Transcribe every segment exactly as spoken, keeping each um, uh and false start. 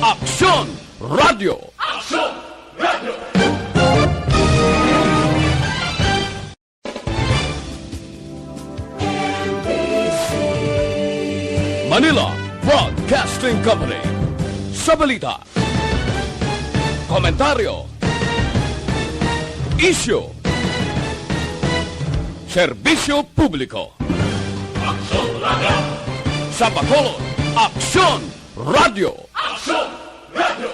Aksyon Radio. Aksyon Radio. Manila Broadcasting Company. Sa balita, komentaryo, isyu, serbisyo publiko. Aksyon Radio. Sa Bacolod, Aksyon Radio. Aksyon Radio.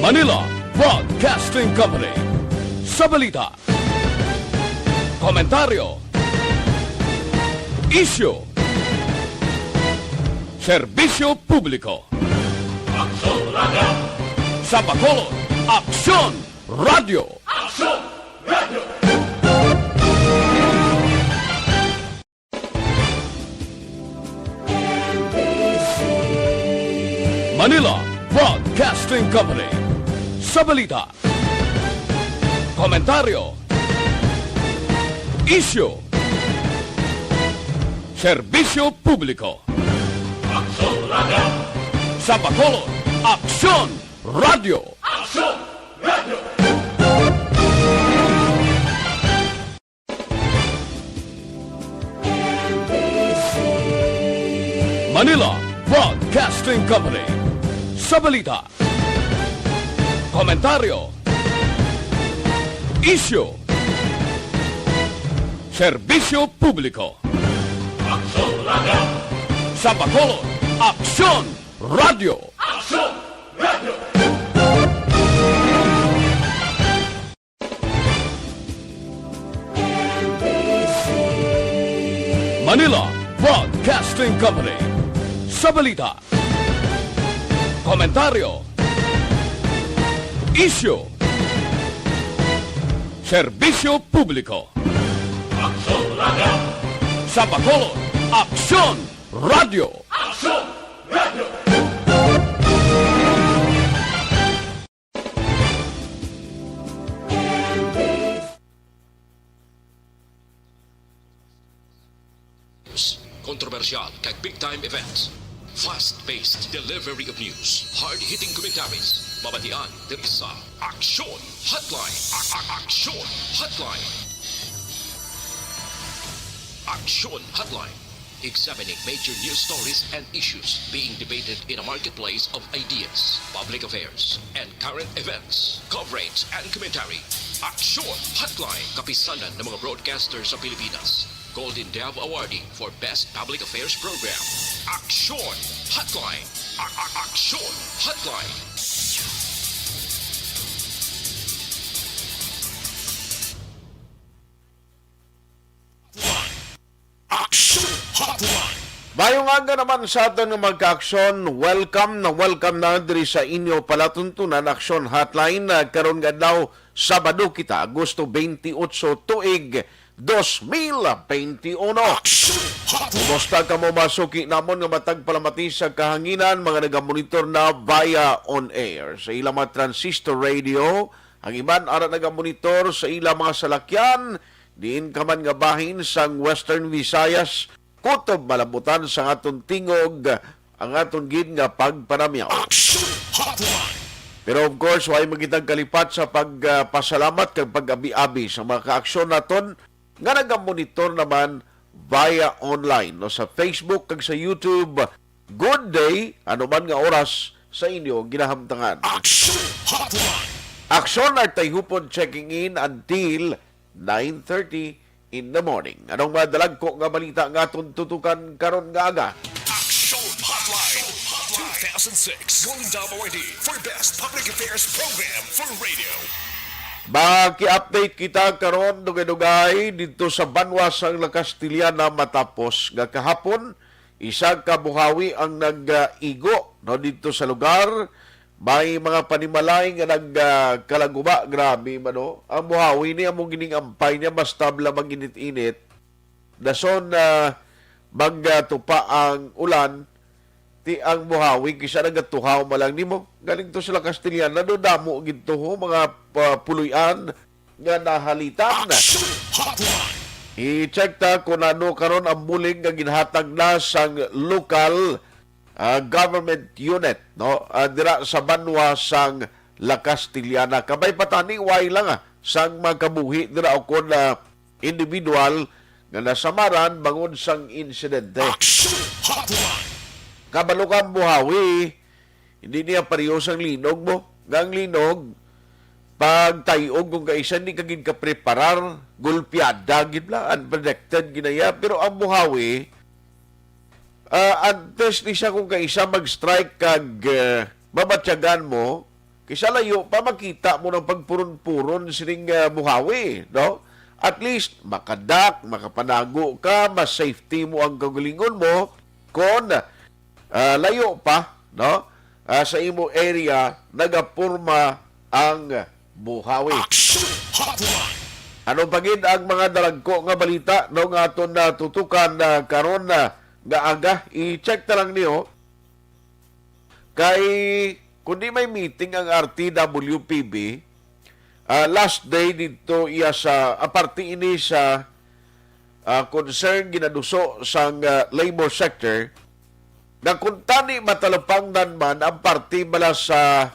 Manila Broadcasting Company. Sa balita, komentaryo, isyu, serbisyo publiko. Aksyon Radio. Sa Bacolod, Aksyon Radio. Aksyon Radio. Manila Broadcasting Company. Sa balita, komentaryo, isyu, serbisyo publiko. Aksyon Radio. Sa Bacolod, Aksyon Radio. Aksyon Radio. Manila Broadcasting Company. Sa balita, komentaryo, isyu, serbisyo publiko. Aksyon Radio. Sa Bacolod, Aksyon Radio. Aksyon Radio. Manila Broadcasting Company. Sa balita, komentaryo, isyu, serbisyo publiko. Aksyon Radio. Sa Bacolod, Aksyon Radio. Aksyon Radio. Kontrobersyal kag big time events. Fast-paced delivery of news. Hard-hitting commentaries. Mabatian diri sa Aksyon Hotline. A- a- Aksyon Hotline. Aksyon Hotline. Examining major news stories and issues being debated in a marketplace of ideas, public affairs, and current events. Coverage and commentary. Aksyon Hotline. Kapisanan ng mga broadcaster sa Pilipinas. Golden Dove Awardee for Best Public Affairs Program. Aksyon Hotline. A- a- Aksyon Hotline. Aksyon Hotline. Mayong aga naman sa aton nga magka-aksyon. Welcome na welcome na diri sa inyo palatuntunan, Aksyon Hotline. Ah, karon nga adlaw, Sabado kita, Agosto twenty-eight, tuig dos mil veintiuno. Aksyon Hotline. Kumusta kamo, mga suki namon nga matag palamati sa kahanginan, mga nagamonitor na via on air sa ilang mga transistor radio, ang iban ara nagamonitor sa ilang mga salakyan, diin ka man nga bahin sang Western Visayas, kutob malabutan sang aton tingog ang aton gid nga pagpanamyaw. Action Hotline. Pero of course, way magitag kalipat sa pagpasalamat kag pag-abi-abi sa mga kaaksyon naton nga nagamonitor naman via online, no, sa Facebook kag sa YouTube. Good day, ano man nga oras sa inyo ginahamtangan. Action Hotline. Aksyon Artay Hupod checking in until nine thirty in the morning. Anong mga dalagko nga balita nga aton tutukan karon nga aga? Action Hotline two thousand six Golden Dove Awardee for Best Public Affairs Program for Radio. Maki-update kita karon, dugay-dugay, didto sa banwa sang La Castellana, matapos nga kahapon, isa ka buhawi ang nag-igo, no, didto sa lugar. May mga panimalay nga nag, ah, kalaguba. Grabe man, no? Ang buhawi ni amo gining ampay niya, basta bala mag-init-init. Dason, ah, magtupa ang ulan, ti ang buhawi, kisa nagatuhaw man lang nimo. Galing to sila Castellana, do damo gid to, ho, mga pa-, puloy-an nga nahalitan. Action Hotline. I-check ta kung ano karon ang bulig nga ginhatag na sang local, ah, government unit, no? Ah, dira sa banwa sang La Castellana. Kabay pa tani, way lang, ah, sang makabuhi dira o kon, ah, individual nga nasamaran bangod sang insidente. Action Hotline. Kabalo ka, ang buhawi, hindi niya pareho sang linog mo. Nga ang linog, pag tayog kung kaisa, hindi ka gid kapreparar, gulpiada gid la, unpredicted ginaya. Pero ang buhawi, ah, antes ni siya kung kaisa mag-strike kag, ah, mabatyagan mo, kisa layo pa, makita mo ng pagpuron-puron sining, ah, buhawi, no? At least, makadak, makapanago ka, mas safety mo ang kaugalingon mo, kon, ah, layo pa, no? Ah, sa imo area, nagapurma ang buhawi. Action Hotline. Ano pa gid ang mga dalagko nga balita, no, nga aton natutukan na karon na nga aga? I-check ta lang niyo. Kay, kundi may meeting ang R T W P B, ah, last day dito iya sa, aparte ini sa, ah, concern ginaduso sang, ah, labor sector, nga kung tani matalupangdan man ang parte bala sa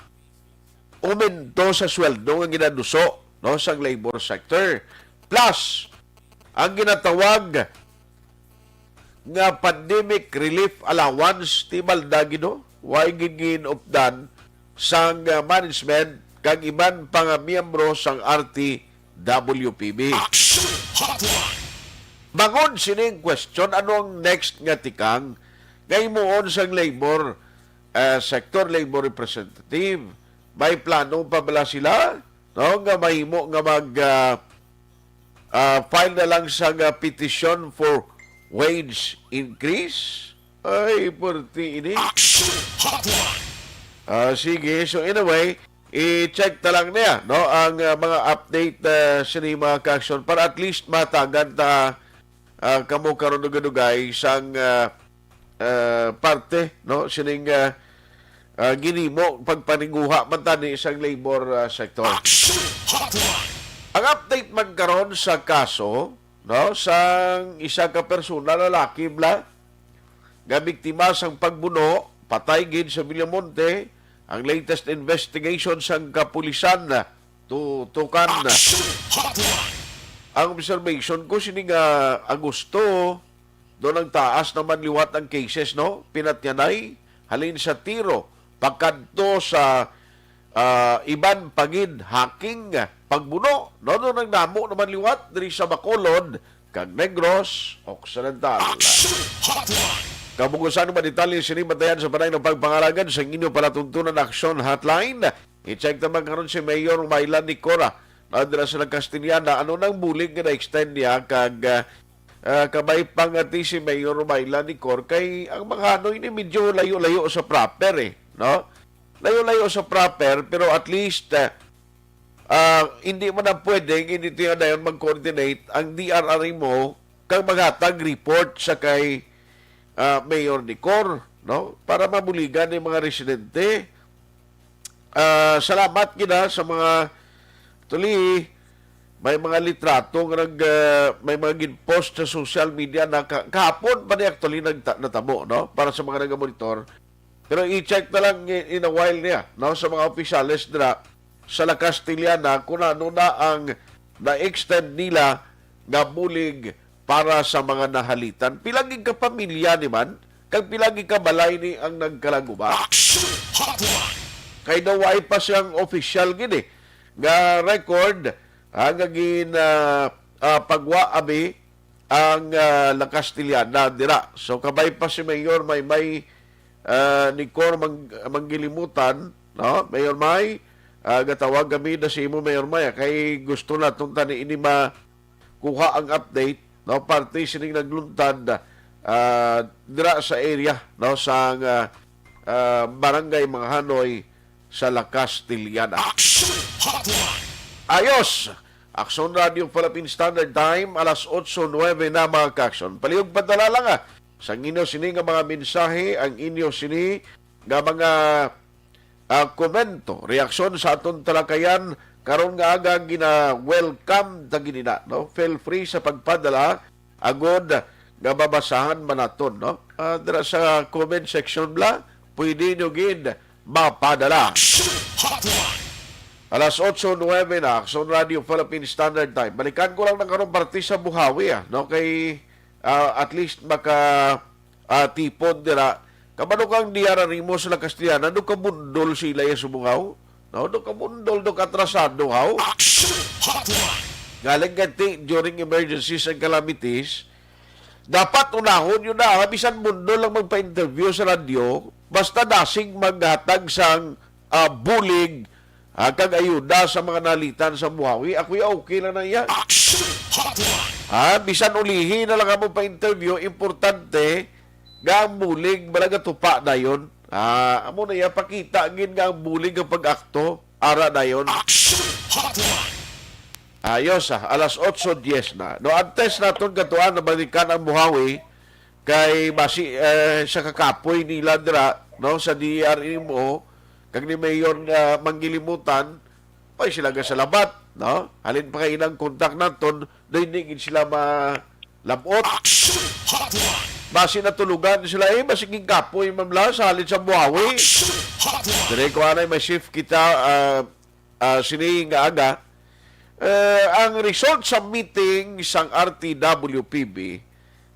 umento sa sweldo nga ginaduso, no, sang labor sector. Plus, ang ginatawag nga pandemic relief allowance, ti balda gid, no? Way gid ginupdan sang, uh, management kag iban pa nga miyembro sang R T W P B. Action Hotline. Bangod sining question, ano ang next nga tikang nga himuon sang labor, uh, sector, labor representative? May plano pa bala sila, no, nga mahimo nga mag, uh, uh, file na lang sa nga petition for wage increase? Ay, purti ini. Action Hotline. Ah, sige. So, anyway, i-check ta lang niya, no, ang, ah, mga update, ah, sini, mga ka-action, para at least matagan ta, ah, kamo karon dugay-dugay sang, ah, ah, parte, no, sining, ah, ah, ginimo pagpaninguha man tani sang labor, ah, sector. Action Hotline. Ang update man karon sa kaso, no, sang isa ka persona, lalaki bala, nga biktima sang pagbuno, patay gid sa Villamonte. Ang latest investigation sang kapulisan, tutukan. Action Hotline. Ang observation ko, sini nga Agosto, doon ang taas naman liwat ang cases, no? Pinatyanay, halin sa tiro, pakadto sa, ah, iban pa gid, hacking, pagbuno, no? Doon ang damo naman liwat diri sa Bacolod kag Negros Occidental. Action Hotline. Kabugusan nga detalye sini, batayan sa panay ng pagpangalagan sa inyo palatuntunan Action Hotline. I-check naman karon si Mayor Myla Nicora, na dira sa Castellana. Ano nang bulig nga na-extend niya kag, ah, ah, kabay pa nga ti si Mayor Myla Nicor, kay ang mga hanoy ni medyo layo-layo sa proper, eh, no? Layo-layo sa proper, pero at least, ah, ah, hindi man na pwede, hindi tiyo dayon mag-coordinate ang D R R mo kag maghatag report sa kay, ah, Mayor Nicor, no? Para mabuligan ni mga residente. Ah, salamat gid, ah, sa mga, actually, may mga litrato nga nag, ah, may mga gin-post sa social media na ka-, kahapon pa ni actually nagta-, natabo, no? Para sa mga nagamonitor. Pero i-check na lang i-, in a while niya, no, sa mga opisyales dira sa La Castellana kung ano na ang na-extend nila nga bulig para sa mga nahalitan. Pila gid ka pamilya ni man, kag pila gid ka balay ni ang nagkalaguba? Action Hotline. Kay daw way pa siyang official gid, eh, nga record, ah, nga gin, ah, ah, pagwa abi ang, ah, La Castellana dira. So, kabay pa si Mayor Maymay, ah, Nicor Mang-, Manggilimutan, no? Mayor May, ah, gatawag kami na si imo, Mayor May, ah, kay gusto naton tani ini makuha ang update, no? Parte sining nagluntad, ah, dira sa area, no? Sa, ah, ah, Barangay Mangahanoy sa La Castellana. Action Hotline. Ayos! Action Radio Philippine Standard Time, alas otso nuebe na, mga ka-action. Palihog pa tala lang, ah, sa inyo sini nga mga mensahe, ang inyo sini nga mga, ah, komento, reaksyon sa aton talakayan karon nga aga gina-welcome ta gid ina, no? Feel free sa pagpadala agod nga mabasahan man naton, no? Ah, dira sa comment section bala, pwede nyo gid mapadala. Action Hotline. Alas otso nuebe na, Action Radio Philippine Standard Time. Balikan ko lang na karon parte sa Buhawi, ah, no? Kay, ah, at least maka, ah, tipon dira. Kabalo kang diara nimo sila Castellana, do kabundol sila ya sa Buhaw? No, do kabundol, do katrasado, haw? Action Hotline. Galing kay ti-, during emergencies and calamities, dapat unahon yun na, ha? Bisan bundol lang magpa-interview sa radyo, basta dasig maghatag sang, ah, bulig, ah, kag ayuda sa mga nalitan sa Buhawi, ako ya okay lang na iya. Action Hotline. Ha? Bisan ulihi na lang amo pa-interview, importante nga ang bulig, bala nga tupa dayon. Ah, amo na iya, pakita gid nga ang bulig ang pag-akto, ara dayon. Action Hotline. Ayos, ah, alas otso dies na. No, antes naton katuan na balikan ang Buhawi, kay basi, eh, sa kakapoy nila dira, no, sa D R M O, kag ni Mayor nga manggilimutan, ay sila nga salamat, no? Halin pa kay inang kontak naton, do hindi gid sila malabot. Action Hotline. Basi natulugan sila, eh, basi gikapoy, ma'am, la, sa halin sa Buhawi. Action Hotline. Dire ko anay, may shift kita, ah, ah, sini nga aga. Eh, ang result sa meeting sang R T W P B,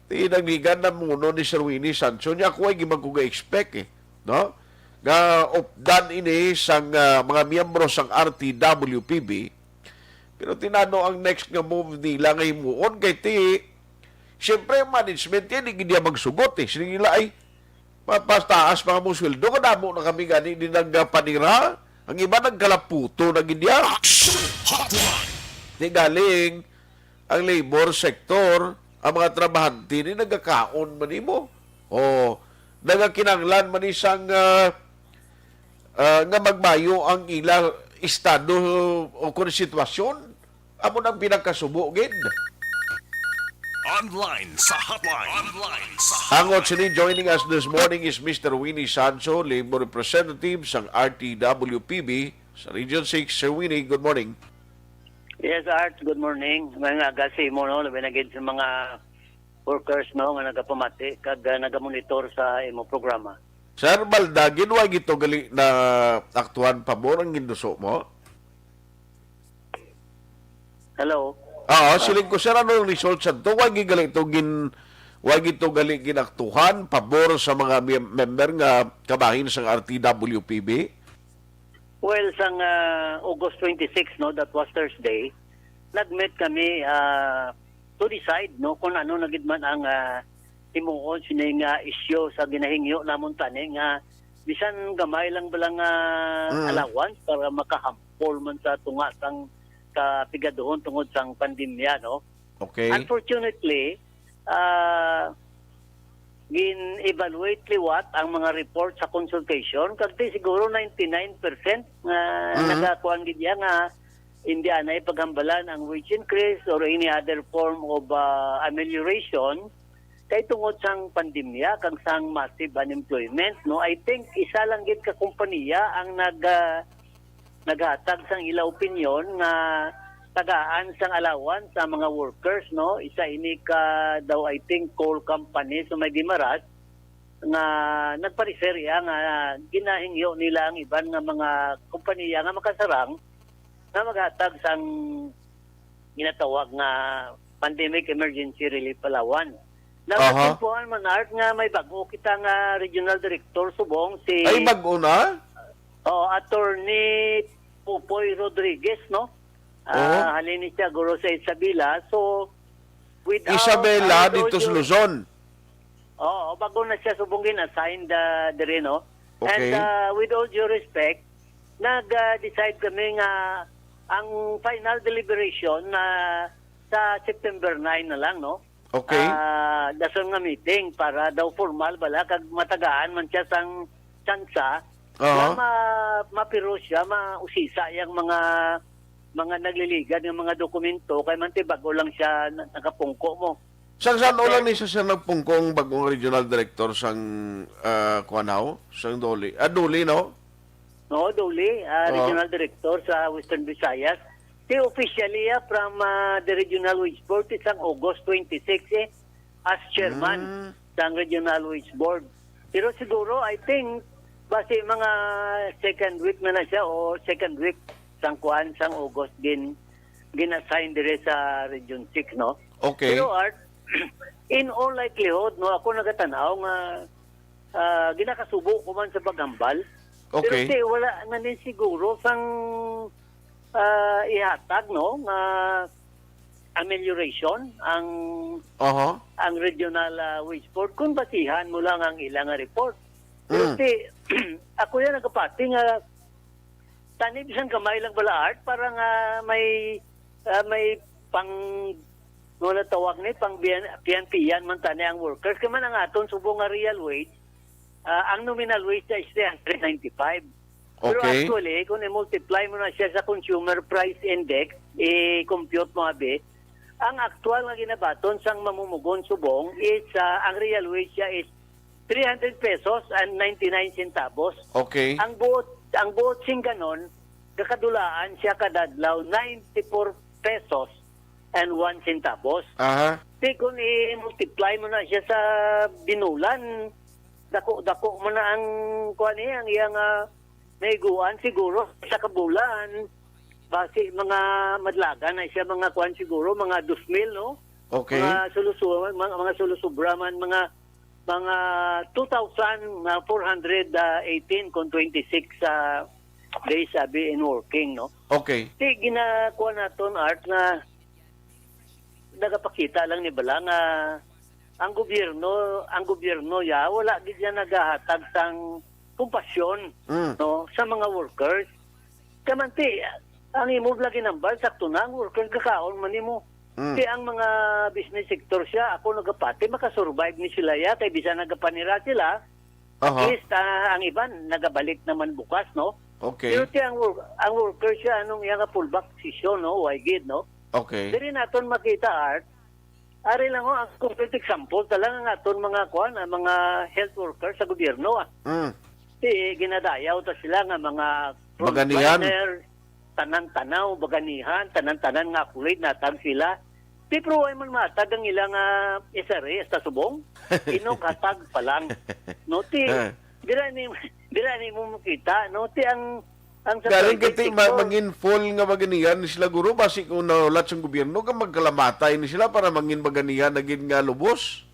tinagnigan na muno ni Sir Winnie Sancho. Niya ako ay gimang ko ga-expect, eh, no? Nga updan ini sang, ah, mga miyembro sang R T W P B. Pero tinano ang next nga move nila nga himuon kay ti, siyempre, ang management yan, di gid niya magsugot, eh. Sige nila, ay, papastaas pa mo sweldo, kadamo na kami gani di nagpanira. Ang iba nagkalaputo na gid ya. Action Hotline. Di galing ang labor sector, ang mga trabahante ni nagakaon man nimo. O nagakinanglan man ni sang, ah, ah, nga magmayo ang ila estado o kon sitwasyon. Amo nang pinakasubo gid. Online sa hotline. Online sa Ang hotline. Sini joining us this morning is Mister Winnie Sancho, Labor Representative sang R T W P B sa Region six. Sir Winnie, good morning. Yes, Art, good morning. May nga aga sa imo, no? Labi na gid sa mga workers, no, nga nagapamati kag, ah, nagamonitor sa imo programa. Sir Balda, gid wa gid to gali na aktuhan pabor ang ginduso mo? Hello? Oo, ah, siling ko, sir, ano ang result sa to? Wa gid gali to gin-, wa gid to gali ginaktuhan pabor sa mga mem-, member nga kabahin sang R T W P B? Well, sang, ah, August twenty-six, no, that was Thursday, nag-meet kami, ah, to decide, no, kung ano na gid man ang, ah, himuon sini nga issue sa ginahingyo namon tani nga bisan gamay lang bala nga Mm. allowance para makahampol man sa tunga sang kapigaduhon tungod sang pandemya, no? Okay. Unfortunately, ah, gin-evaluate liwat ang mga report sa consultation, kag ti siguro ninety-nine percent nga Mhm. nagakuan gid iya nga hindi anay paghambalan ang wage increase or any other form of, ah, amelioration kay tungod sang pandemya kag sang massive unemployment, no? I think isa lang gid ka kompanya ang nag, ah, naghatag sang ila opinyon nga tagaan sang allowance sa mga workers, no? Isa ini ka daw, I think, coal company sa may Guimaras nga nagpareser iya nga ginahingyo nila ang iban nga mga kompanya nga makasarang nga maghatag sang ginatawag nga pandemic emergency relief allowance. Aha. Nagatimpuhan man, Art, nga may bag-o kita nga regional director subong si Ay, bag-o na? Oh, Attorney Popoy Rodriguez, no? Ah, Oo. Halin ni siya guro sa Isabela. So, without Isabela, all dito sa due Luzon. Oo, bag-o na siya subong gin-assign da, diri, no? Okay. And, ah, with all due respect, nag, ah, decide kami nga ang final deliberation na sa September nine na lang, no? Okay. Ah, dason nga meeting para daw formal bala kag matagaan man siya sang tsansa nga Aha. ma-, mapiro siya, mausisa yang mga, mga nagliligad nga mga dokumento kay man ti bag-o lang siya na-, nakapungko mo. Sang san-o Okay. lang ni siya, sir, nagpungko ang bag-ong regional director sang, ah, kuwan haw? Sang Doli. Ah, Doli, no? no, Doli, ah, Oo. Regional Director sa Western Visayas. Ti officially, ah, from, ah, the Regional Wage Board, ti sang August twenty-six, eh, as chairman Mm. sang Regional Wage Board. Pero siguro, I think, basi mga second week na na siya o second week sang kuan, sang August din, gin-assign dire sa Region six, no? Okay. Pero, Art, in all likelihood, no, ako nagatan-aw nga, ah, ginakasubo ko man sa paghambal. Pero Okay. ti, wala na ni siguro sang, ah, ihatag, no, nga amelioration ang Aha. ang regional, ah, wage board kung basihan mo lang ang ilang report. Pero Mm. ti, ako yan nagapati nga tani bisan gamay lang bala, Art, para nga may, ah, may pang, ano na tawag ni, pang biyan, piyan-piyan man tani ang workers. Kaya man ang aton subong nga real wage, ah, ang nominal wage niya is three hundred ninety-five. Pero Okay. actually, kung i-multiply mo na siya sa consumer price index, i-compute mo abi, ang actual nga ginabaton sang mamumugon subong is, ah, ang real wage siya is three hundred pesos and ninety-nine centavos. Okay. Ang buot, ang buot sing ganon, gakadulaan siya kada adlaw ninety-four pesos and one centavos. Aha. Di kung i-multiply mo na siya sa binulan, dako-dako mo na ang, kuwan niya, ang iyang, ah, nahiguan siguro sa kabulan. Basi mga madlagan na siya, mga kuwan siguro, mga dos mil, no? Okay. Mga sulusu-, mga, mga sulusubra man, mga, mga two thousand four hundred eighteen kung twenty-six, ah, days abi in working, no? Okay. Ti ginakuha naton, Art, nga nagapakita lang ni bala nga ang gobyerno, ang gobyerno ya wala gid yan nagahatag sang kompasyon, Mm. no, sa mga workers. Kamanti, ang imo lagi nambal, sakto na, ang workers gakaon man nimo. Mm. Ti ang mga business sector siya, ako nagapati, makasurvive ni sila ya, kay bisan nagapanira sila, at Aha. least, ah, ang iban nagabalik naman bukas, no? Okay. Pero ti ang wor-, ang workers siya, anong iya nga pullback decision, no? Why gid, no? Okay. Diri naton makita, Art, ari lang, oh, ang concrete example ta lang ang aton mga, kuwan, ang mga health workers sa gobyerno, ah. Mm. Ti ginadayaw ta sila nga mga Baganihan. frontliner, tanan-tanaw, baganihan, tanan-tanan nga accolade natag sila. Ti pero way man matag ang ilang, ah, S R A sa subong. Inok hatag pa lang. No, ti, Eh. dira ni, dira ni mo makita, no? Ti ang, ang sa Galing private kay ti ma-, sector. mangin full nga baganihan sila, guro, basi kung nahulat sang gobyerno, ka magkalamatay ni sila para mangin baganihan na gid nga lubos.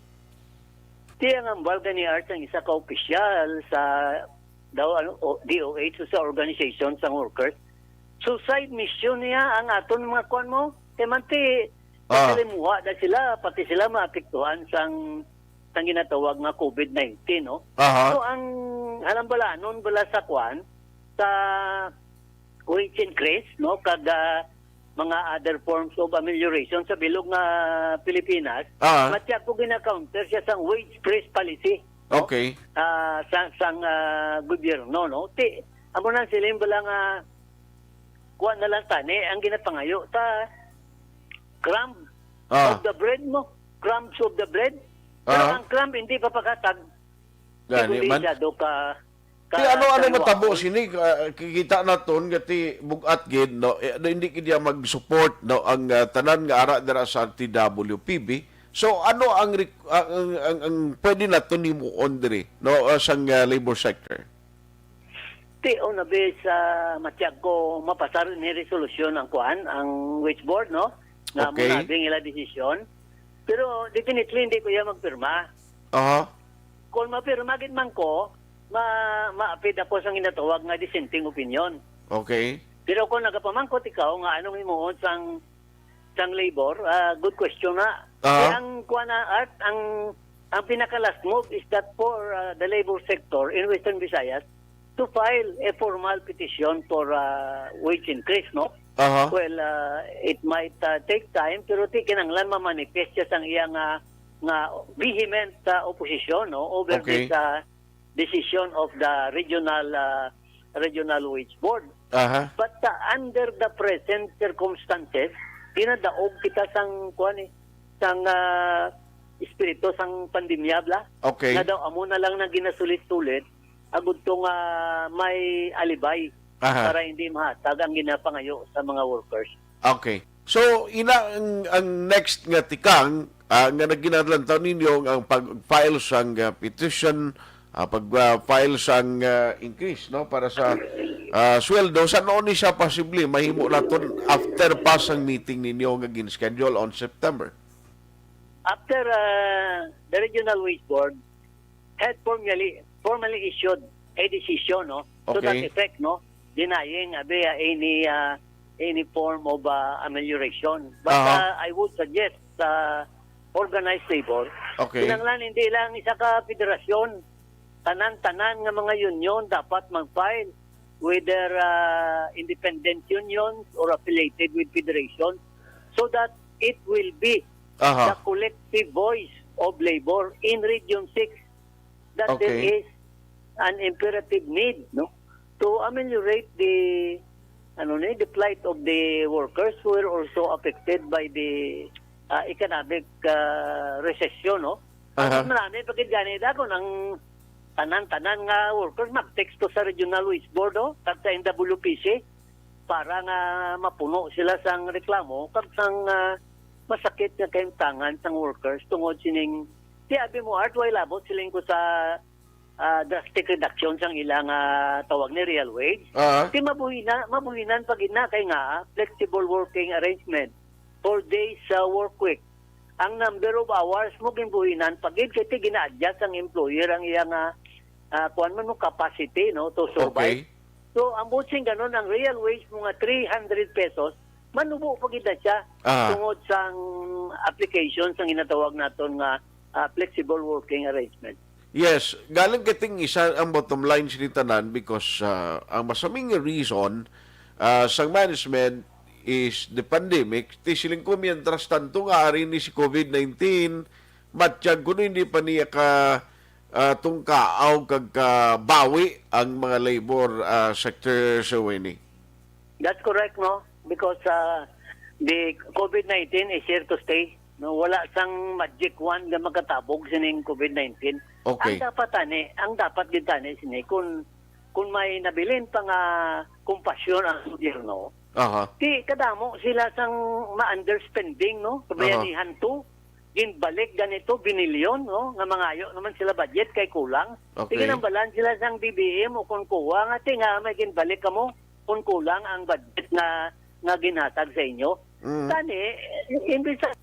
Ti ang hambal gani, Art, ang isa ka opisyal sa daw, ano, o, D O H o sa organization sang workers. Suicide mission niya ang aton mga kuwan mo. Kay man ti, Ah. kasalimuha na sila, pati sila maapektuhan sang, sang ginatawag nga covid nineteen, no? Aha. So, ang halambalanon bala sa kuwan, sa wage increase, no, kag, ah, mga other forms of amelioration sa bilog nga Pilipinas, Ah. matya ko gina-counter siya sang wage freeze policy, no? Okay. Ah, sa, sang, ah, gobyerno, no? Ti, amo nang siling bala nga, kuha na lang tani, ang ginapangayo ta, crumb Ah. of the bread, no? Crumbs of the bread. Pero Ah. ang crumb, hindi pa pakatag. Gani Hindi man. masyado ka, ka Ti ano, ano matabo sini? Ah, kikita naton nga ti bug-at gid, no? Eh, hindi gid niya mag-support, no, ang, ah, tanan nga ara dira sa T W P B. So, ano ang rec-, ang, ang, ang, ang pwede naton himuon diri, no, ah, sang, ah, labor sector? Ti, una, bis, ah, matyag ko mapasar ni resolusyon ang kuan, ang wage board, no? Nga Okay. muna ang ila desisyon. Pero definitely, hindi ko iya magpirma. Aha. Kung mapirma gid man ko, ma-, maapid ako sa ginatawag nga dissenting opinion. Okay. Pero kung nagapamangkot ikaw nga anong himuon sang, sang labor, ah, good question na. Aha. Kaya ang kuwan na, Art, ang, ang pinaka-last move is that for, ah, the labor sector in Western Visayas to file a formal petition for, ah, wage increase, no? Aha. Well, ah, it might, ah, take time, pero ti kinahanglan ma-manifest siya sang iya nga, nga vehement, ah, opposition, no, over Okay. this, ah, decision of the regional, ah, regional wage board. Aha. But, ah, under the present circumstances, ginadaog kita sang, kuwan eh, sang, ah, espiritu sang pandemya, bla. Okay. Nga daw amo na lang nang ginasulit-sulit agud to nga may alibay Aha. para hindi mahatag ang ginapangayo sa mga workers. Okay. So, ina ang, ang next nga tikang, ah, nga nagkinahanglan ninyo ang pag-file sang, ah, petition, ah, pag, ah, file sang, ah, increase, no, para sa, ah, sweldo. Sa noon ni siya posible mahimo naton after pa sang meeting ninyo nga gin-schedule on September? After, ah, the Regional Wage Board had formally, formally issued a decision, no, to that Okay. effect, no, denying, abi, ah, any, ah, any form of, ah, amelioration. But, Aha. ah, I would suggest sa organized labor, Okay. kinahanglan hindi lang isa ka federasyon, tanan-tanan nga mga union dapat mag-file, whether, ah, independent unions or affiliated with federation, so that it will be Aha. the collective voice of labor in Region six, that there Okay. is an imperative need, no, to ameliorate the, ano ni, the plight of the workers who were also affected by the, ah, economic, ah, recession, no? Aha. Ang marami pa gid gani, dagon ang tanan-tanan nga workers mag-text to sa Regional Wage Board, oh, kag sa N W P C para nga mapuno sila sang reklamo kag sang, ah, masakit nga kahimtangan sang workers tungod sining, ti abi mo, Art, way labot siling ko sa, ah, drastic reduction sang ilang, ah, tawag ni real wage. Ah. Ti mabuhina, mabuhinan pa gid na kay nga flexible working arrangement, four days sa work week. Ang number of hours mo ginbuhinan pa gid kay ti gina-adjust ang employer ang iya nga, ah, kuwan man mo, capacity, no, to survive. Okay. So, ang buot sing ganon, ang real wage mo nga three hundred pesos, manubo pa gid na siya Ah. tungod sang application sang ginatawag naton nga, ah, flexible working arrangement. Yes, galing kating isa ang bottom line sini tanan because, ah, ang masaming reason, ah, sang management is the pandemic. Ti siling ko, mientras tanto nga ari ni si COVID nineteen, matyag kuno hindi pa niya ka, ah, tungkaaw kag kabawi ang mga labor, ah, sector, Sir Winnie. That's correct, no? Because, ah, the COVID nineteen is here to stay. No, wala sang magic wand nga makatabog sining COVID nineteen. Okay. Ang dapat tani, ang dapat gid tani sini, kung, kung may nabilin pa nga kompasyon ang gobyerno, Aha. ti kadamo sila sang ma-underspending, no? Aha. Kabayanihan to, ginbalik ganito, binilyon, no? Nga mangayo naman sila budget kay kulang. Okay. Sige nang balan sila sang B B M o kung kuha nga, ti nga may ginbalik kamo kung kulang ang budget nga, nga ginhatag sa inyo. Mm. Tani, imbis sa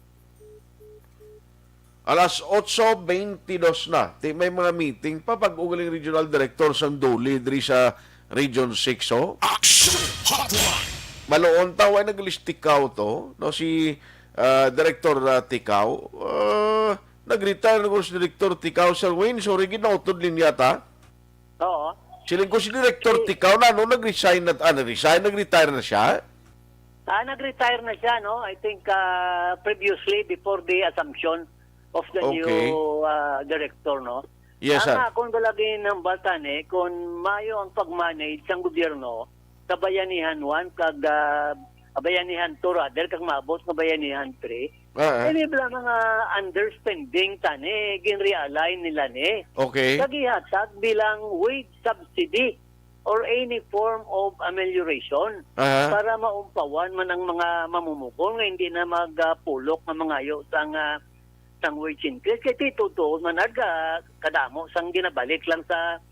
Alas otso beintidos na. Ti may mga meeting pa pag ugaling regional director sang DOLE diri sa Region six, oh. Action Hotline. Maluon ta, way naglis Ticao to, no? Si, ah, Director, ah, Ticao. Ah, nag-retire na ko si Director Ticao, Sir Wayne. Sorry, ginautod din yata. Oo. Siling ko si Director Si Ticao na, no? Nag-resign na, ah, nag-resign, nag-retire na siya? Ah, nag-retire na siya, no? I think, ah, previously, before the assumption of the Okay. new, ah, director, no? Yes, Ang sir. akon bala ginhambal tani, kung mayo ang pag-manage sang gobyerno, kabayanihan one, kag, ah, kabayanihan two, rather, kag maabot kabayanihan three, Ah, ah. Ini bala mga underspending tani, ginrealign nila ni. Okay. Kag ihatag bilang wage subsidy or any form of amelioration Aha. para maumpawan man ang mga mamumugon nga hindi na magpulok nga mangayo sang, ah, sang wage increase. Kay ti tuod man, Art, kadamo sang ginabalik lang sa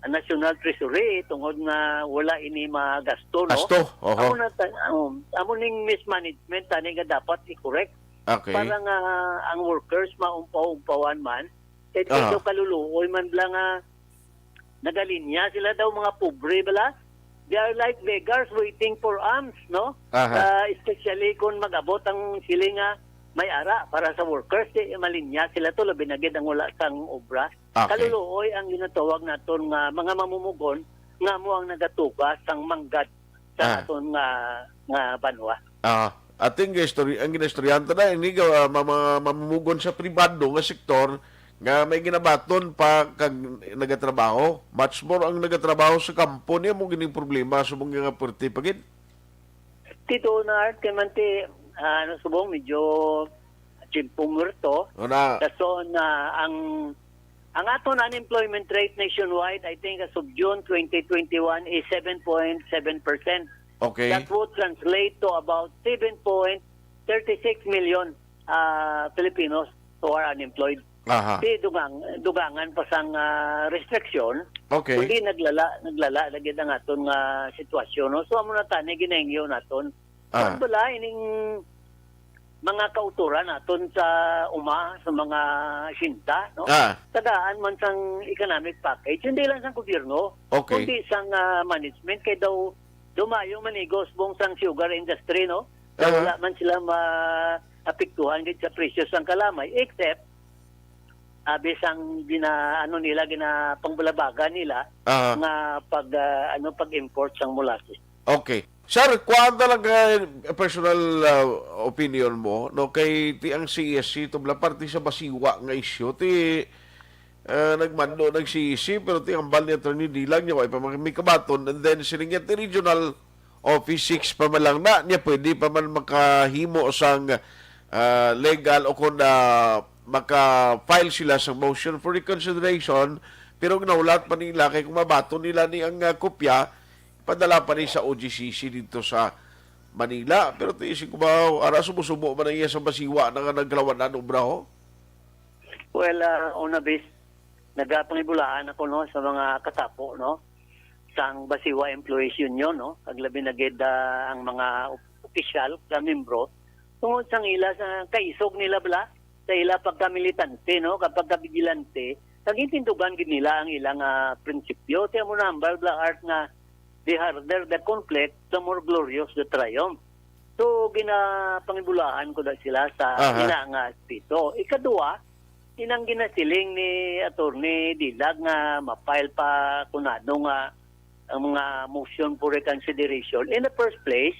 National Treasury tungod nga wala ini magasto, no? Gasto, oho. Amo na ta-, um, amo ning mismanagement tani nga dapat i-correct Okay. para nga ang workers maumpaw-umpawan man. Kay Aha. daw kaluluoy man bala nga nagalinya sila daw, mga pobre bala. They are like beggars waiting for alms, no? Aha. Ah, especially kung mag-abot ang siling nga may ara para sa workers, eh, malinya sila to, labi na gid ang wala sang obra. Okay. Kaluluoy ang ginatawag naton nga mga mamumugon nga amo ang nagatuga sang manggad sa Ah. aton nga, nga banwa. Ah, ating istorya, ang ginaistoryahan ta na, ini ga, ah, ma-, mga mamumugon sa pribado nga sektor nga may ginabaton pa kag nagatrabaho. Much more ang nagatrabaho sa kampo niya mo gining problema subong nga puwerte pa gid. Ti tuod na, Art, kay man ti, ah, ano, subong medyo tiyempo muerto. Una. Kaso na ang, Ang aton unemployment rate nationwide, I think, as of June twenty twenty-one is seven point seven percent. Okay. That would translate to about seven point thirty-six million, ah, Filipinos who are unemployed. Aha. Di dugang, dugangan pa sang, ah, restriction, Okay. kundi naglala, naglala lagi ang aton nga sitwasyon, no? So, amo na tani ginahingyo naton. Ah. Kuwan bala ining mga kautoran naton sa uma, sa mga sinta, no? Ah. Tagaan man sang economic package, hindi lang sang gobyerno, Okay. kundi sang, ah, management, kay daw dumayo man igos bong sang sugar industry, no? Daw Aha. wala man sila ma-apektuhan gid sa presyo sang kalamay, except abi sang gina-, ano nila, ginapangbalabagan nila Aha. nga pag, ah, ano, pag-import sang molasses. Okay. Sir, kuwan talaga personal, ah, opinion mo, no? Kay ti ang C E S C, tubla parte sa basiwa nga isyu, ti, ah, nagmando nag C E C, pero ti ang bal ni Attorney Dilag niya, wa pa man may kabaton, and then siling niya, ti regional office six pa man lang na, niya pwede pa man makahimo sang, ah, legal o kung, ah, maka-file sila sa motion for reconsideration, pero ang nahulat pa nila kay kung mabaton nila ni ang, ah, kopya, padala pa ni sa O G C C dito sa Manila. Pero ti si Cubao, ara subo-subo man ang iya sa basiwa na nga nagkalawan-an obra, ho? Well, ah, una, bis, nagapangibulaan ako, no, sa mga katapo, no, sang Basiwa Employees Union, no, kag labi na gid, ah, ang mga op-, opisyal nga membro tungod sang ila sa kaisog nila bala sa ila pagkamilitante, no, kag pagkabigilante, kag intindugan gid nila ang ilang, ah, prinsipyo. Ti amo na hambal bala, Art, nga the harder the conflict, the more glorious the triumph. So, ginapangibulaan ko na sila sa Aha. ina nga aspeto. Ikadua, inang ginasiling ni Attorney Dilag nga ma-file pa kunano nga ang mga motion for reconsideration. In the first place,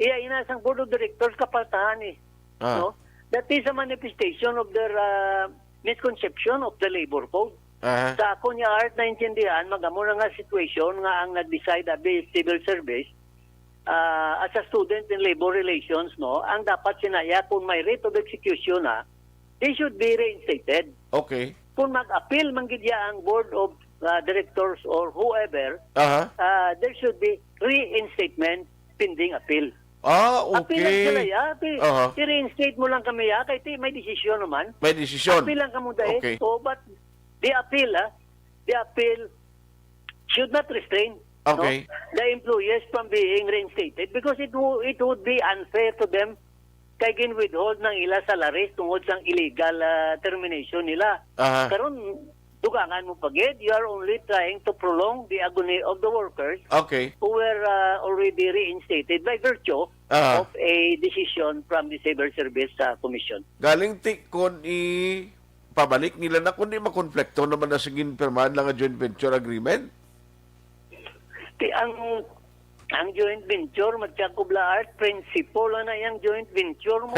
iya ina sang Board of Directors kapaltahan eh. Ah. No? That is a manifestation of their, uh, misconception of the labor code. Aha. Sa ako niya, Art, naintindihan, magamo na nga situation nga ang nag-decide abi civil service, ah, as a student in labor relations, no, ang dapat sinaya kung may writ of execution na, they should be reinstated. Okay. Kung mag-appeal man gid ya ang board of, ah, directors or whoever, Aha. ah, there should be reinstatement pending appeal. Ah, Appeal lang okay. sila, ya. Pi-, Aha. I-reinstate mo lang kami, ya, kay ti, may desisyon naman. May desisyon. Appeal lang kamo, dai. Okay. Oh, but the appeal, ah, the appeal should not restrain, no, Okay. the employees from being reinstated because it wo-, it would be unfair to them kay gin-withhold ng ila salaries tungod sang illegal, ah, termination nila. Aha. Karon, dugangan mo pa gid, you are only trying to prolong the agony of the workers Okay. who were, ah, already reinstated by virtue Aha. of a decision from the Civil Service, ah, Commission. Galing ti kon i pabalik nila na, kundi makonflikto naman na sa ginpirmahan lang nga joint venture agreement? Ti ang, ang joint venture, magtiyag ko bala, Art, principle na yang joint venture mo.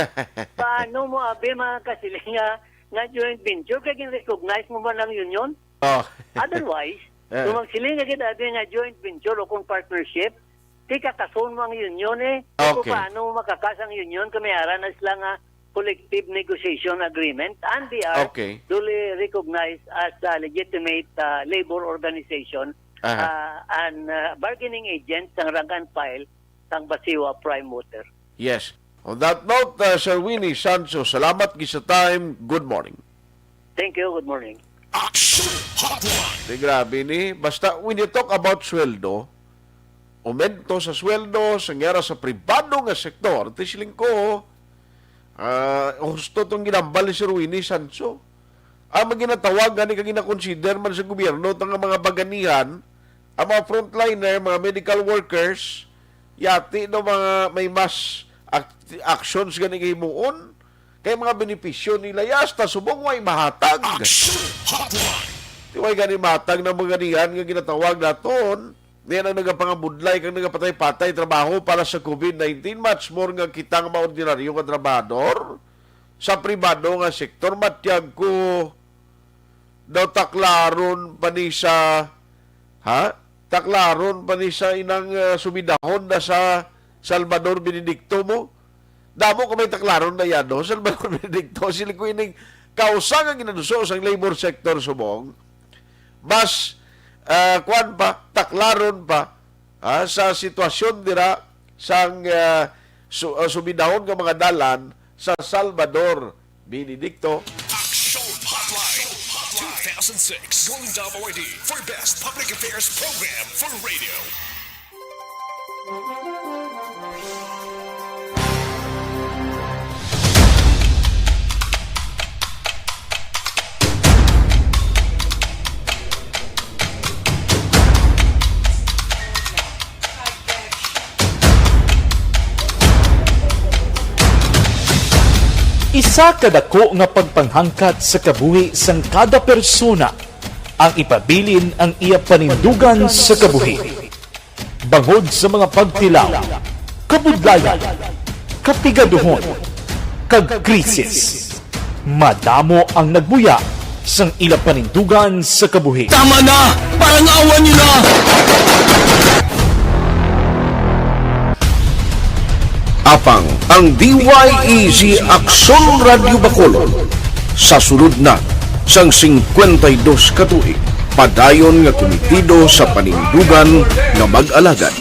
Paano mo abi makakasiling nga, nga joint venture? Kay gin-recognize mo ba ng union? Oh. Otherwise, Eh. kung magsiling ka gid abi nga joint venture o kung partnership, ti kakason mo ang union eh. Kung Okay. paano mo makakas ang union, kami ara na sila nga collective negotiation agreement, and they are Okay. duly recognized as a legitimate, uh, labor organization, Aha. uh, and, uh, bargaining agent sang rank and file sang Basiwa Prime Water. Yes. On that note, uh, Sir Winnie Sancho, salamat gid sa time. Good morning. Thank you. Good morning. Action Hotline. Di grabe ni. Basta when you talk about sweldo, aumento sa sweldo, sa ngara sa pribado nga sektor, ti siling ko, ah, husto tong ginambal ni Sir Winnie Sancho. Ang mga ginatawag gani kag ginakonsider man sa gobyerno, tang mga baganihan, ang mga frontliner, mga medical workers, yati daw mga may mas act-, actions gani nga himuon, kay mga benepisyo nila, ya, hasta subong way mahatag. Action Hotline. Di way gani mahatag ng mga niyan nga ginatawag naton. Niyan ang nagapangabudlay kag nagapatay-patay trabaho para sa COVID nineteen, much more nga kita nga mga ordinaryo nga trabahador sa pribado nga sektor. Matyag ko daw taklaron pa ni sa, ha? Taklaron pa ni sa inang, ah, subidahon na sa Salvador Benedicto mo. Damo ko may taklaron na yan, no? Salvador Benedicto, sila ko ining Kausa nga ginanso sang labor sector subong, mas, ah, kuwan pa, taklaron pa, ah, sa sitwasyon dira sang, ah, su-, ah, suminahon nga mga dalan sa Salvador Benedicto. Action Hotline two thousand six Golden Dome Awardee for Best Public Affairs Program for Radio. Isa ka dako nga pagpanghangkat sa kabuhi sang kada persona ang ipabilin ang iya panindugan sa kabuhi. Bangod sa mga pagtilaw, kabudlayan, kapigaduhon, kag krisis, madamo ang nagbuya sang ila panindugan sa kabuhi. Tama na! Parang awan niyo na! Apang ang D Y E Z Aksyon Radyo Bacolod sa sulod na sang singkwenta y dos ka tuig, padayon nga kumitido sa panindugan nga mag-alagad.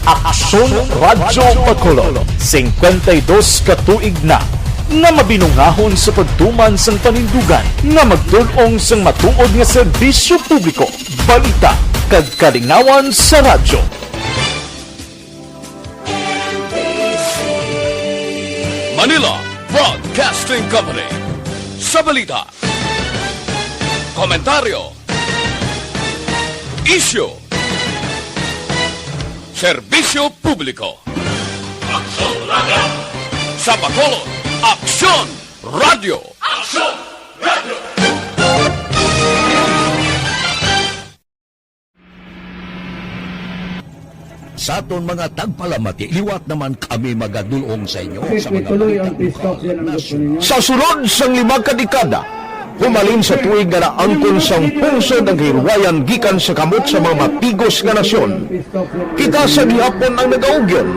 Aksyon Radyo Bacolod, singkwenta y dos ka tuig na nga mabinungahon sa pagtuman sang panindugan nga magtul-ong sang matuod nga serbisyo publiko, balita, kag kalingawan sa radyo. Manila Broadcasting Company. Sa balita, komentaryo, isyu, serbisyo publiko. Aksyon Radyo. Sa Bacolod, Aksyon Radyo. Aksyon Radyo. Sa aton mga tagpalamati, liwat naman kami magadulong sa inyo sa mga balita lokal, nasyonal. Sa sulod sang lima ka dekada, humalin sa tuig nga naangkon sang pungsod ang kahilwayan gikan sa kamot sa mga matigos nga nasyon, kita sa gihapon ang nagaugyon,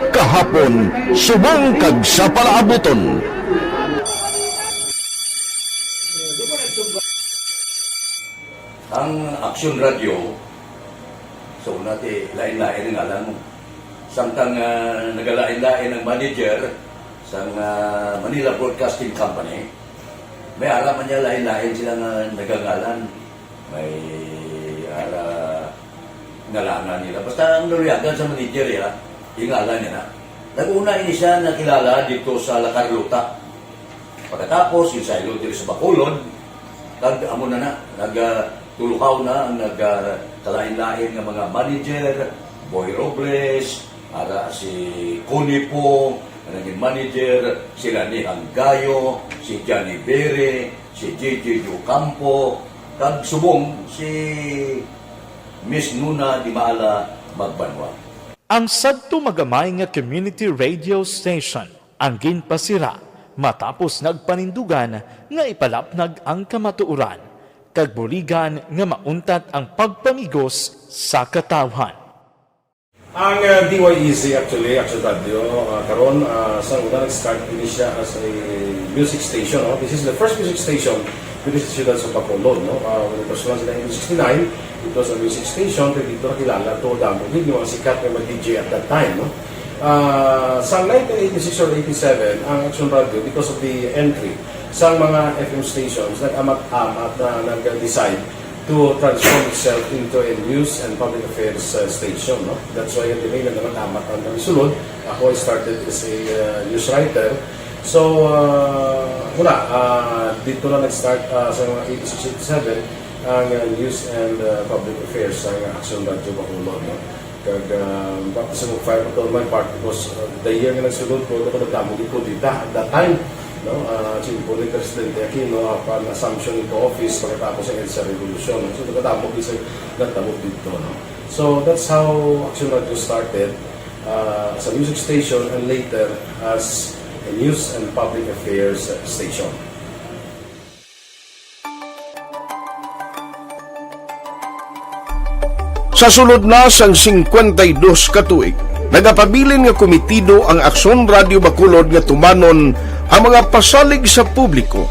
kahapon, subong kag sa palaabuton. Ang Aksyon Radyo, so, una ti, lain-lain ang ngalan mo. Samtang, ah, nagalain-lain ang manager sang, ah, Manila Broadcasting Company, may ara man niya lain-lain sila nga nagangalan. May ara ngalangan nila. Basta ang naluyagan sa manager, ya, yung ngalan niya na. Nag-una ini siya nakilala dito sa La Carlota. Pagkatapos, yung saylo diri sa Bacolod, kag amo na na, nag, ah, tuluhaw na ang nag, ah, kalain-lain nga mga manager, Boy Robles, ara si Connie Pong, nga naging manager, si Rani Hanggayo, si Johnny Bere, si J J Ocampo, kag subong si Miss Nuna Dimala Magbanwa. Ang sadto magamay nga community radio station ang ginpasira matapos nagpanindugan nga ipalapnag ang kamatuoran, kag buligan nga mauntat ang pagpamigos sa katawhan. Ang, ah, D Y E Z, actually, Action Radio, ah, karon, ah, sa una nag-start ini siya as a music station, no? This is the first music station diri sa siyudad sa Bacolod, no? Ah, when it was launched in nineteen sixty-nine, it was a music station, kay dito nakilala to, damo gid yung mga sikat nga mga D J at that time, no? Ah, sa nineteen eighty-six or eighty-seven, ang Action Radio, because of the entry sa mga F M stations, nag-amat-amat na nag-decide to transform itself into a news and public affairs, uh, station, no? That's why the main naman amat ang kami sulod. Ako, I started as a, uh, news writer. So, uh, wala, uh, dito na nag-start, uh, sa mga eighty-six, eighty-seven ang, uh, news and, uh, public affairs sa Action Radio Bacolod, no? Kag, ah, baptism of fire pa to my part because, ah, the year nga nagsulod ko, ako nagdamo gid ko dita at that time, no? Ah, siyempre ni Presidente Aquino, upon assumption into office, pagkatapos ang EDSA Revolution, no? So, nagdamo gid sa nagdamo dito, no? So, that's how Action Radio started, ah, as a music station and later as a news and public affairs station. Sa sulod na sang singkwenta y dos ka tuig, Nagapabilin nga komitido ang Aksyon Radyo Bacolod nga tumanon ang mga pasalig sa publiko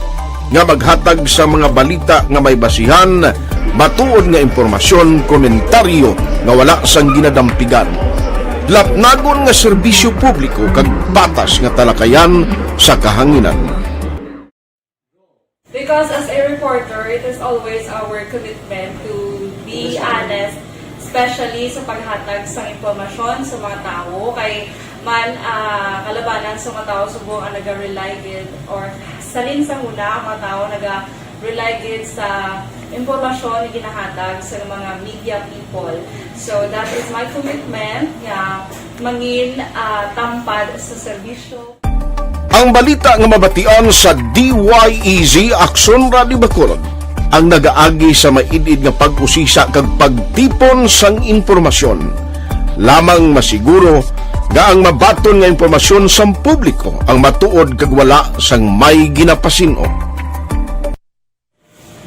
nga maghatag sa mga balita nga may basihan, matuod nga impormasyon, komentaryo nga wala sang ginadampigan, lapnagon nga serbisyo publiko kag patas nga talakayan sa kahanginan. Because as a reporter, it is always our commitment to be honest, especially sa paghatag sa impormasyon sa mga tawo. Kay man, ah, kalabanan sa mga tawo subong ang naga-rely gid, or salin sa huna ang mga tawo naga-rely gid sa impormasyon nga ginahatag sa mga media people. So that is my commitment nga mangin, ah, tampad sa serbisyo. Ang balita nga mabatian sa D Y E Z Aksyon Radyo Bacolod ang nagaagi sa maid-id nga pag-usisa kag pagtipon sang impormasyon. Lamang masiguro nga ang mabaton nga impormasyon sang publiko ang matuod kag wala sang may ginapasin-o.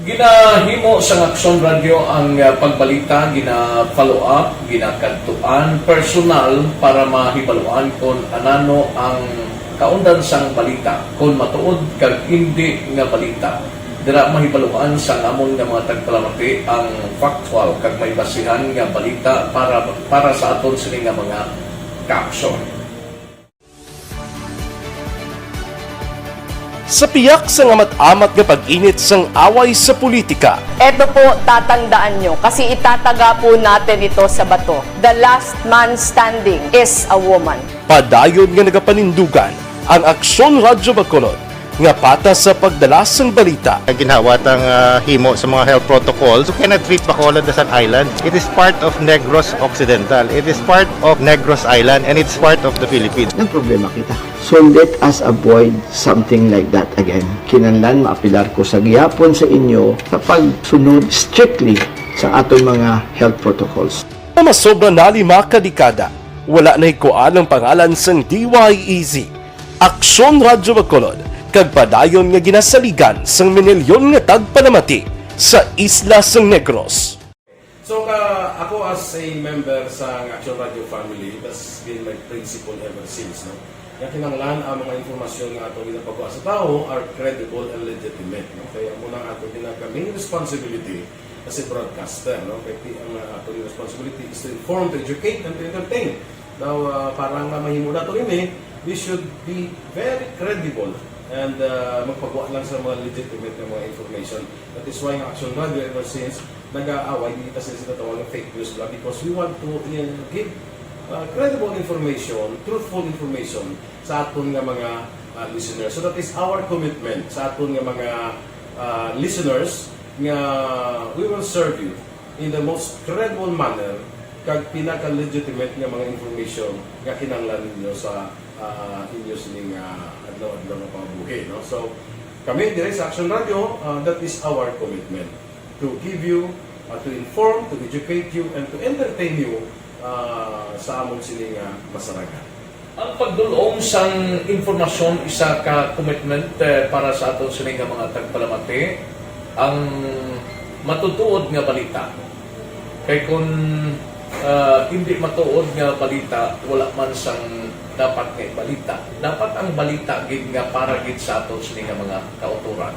Ginahimo sang Aksyon Radyo ang, ah, pagbalita, gina-follow up, ginakadtuan personal para mahibaluan kon anano ang kaundan sang balita, kon matuod kag indi nga balita. Dira mahibaluan sang amon nga mga tagpalamati ang factual kag may basihan nga balita para, para sa aton sini nga mga kaaksyon. Sa piyak sang amat-amat nga pag-init sang away sa politika, Eto po, tatandaan nyo, kasi itataga po natin ito sa bato. The last man standing is a woman. Padayon nga nagapanindugan ang Aksyon Radyo Bacolod nga patas sa pagdala sang balita. Ginhawa tang ah, himo sa mga health protocols. You cannot treat Bacolod as an island. It is part of Negros Occidental. It is part of Negros Island and it's part of the Philippines. Nagproblema kita. So let us avoid something like that again. Kinahanglan maapilar ko sa gihapon sa inyo sa pagsunod strictly sa aton mga health protocols. Nga masobra na lima ka dekada, wala nahikuan ang pangalan sang D Y E Z, Aksyon Radyo Bacolod, kag padayon nga ginasaligan sang minilyon nga tagpalamati sa isla sang Negros. So ka, ako as a member sa Action Radio family, that's been my principle ever since, no? Nga kinahanglan ang mga impormasyon nga ato ginapagawa sa tawo are credible and legitimate, no? Kaya amo na ato ginaka main responsibility as a broadcaster, no? Kay ti- ang uh, ato responsibility is to inform, to educate, and to entertain. Now, uh, para nga mahimo nato ini, we should be very credible and uh, magpagawa lang sa mga legitimate nga mga information. That is why ang Action Radio ever since nag-aaway, di kita sila sinatawag ng fake news lang because we want to uh, give uh, credible information, truthful information sa aton nga mga uh, listeners. So that is our commitment sa aton nga mga uh, listeners nga we will serve you in the most credible manner kag pinaka-legitimate nga mga information nga kinahanglan ninyo sa uh, inyo sining uh, adlaw-adlaw nga pangabuhi, no? So kami diri sa Action Radio, uh, that is our commitment to give you, uh, to inform, to educate you, and to entertain you uh, sa amon sini nga masarangan. Ang pagdul-ong sang impormasyon isa ka commitment eh, para sa aton sini nga mga tagpalamati. Ang matutuod nga balita. Kay kung ah, hindi matuod nga balita, wala man sang dapat nga ibalita. Dapat ang balita gid nga para gid sa aton sini nga mga kautoran.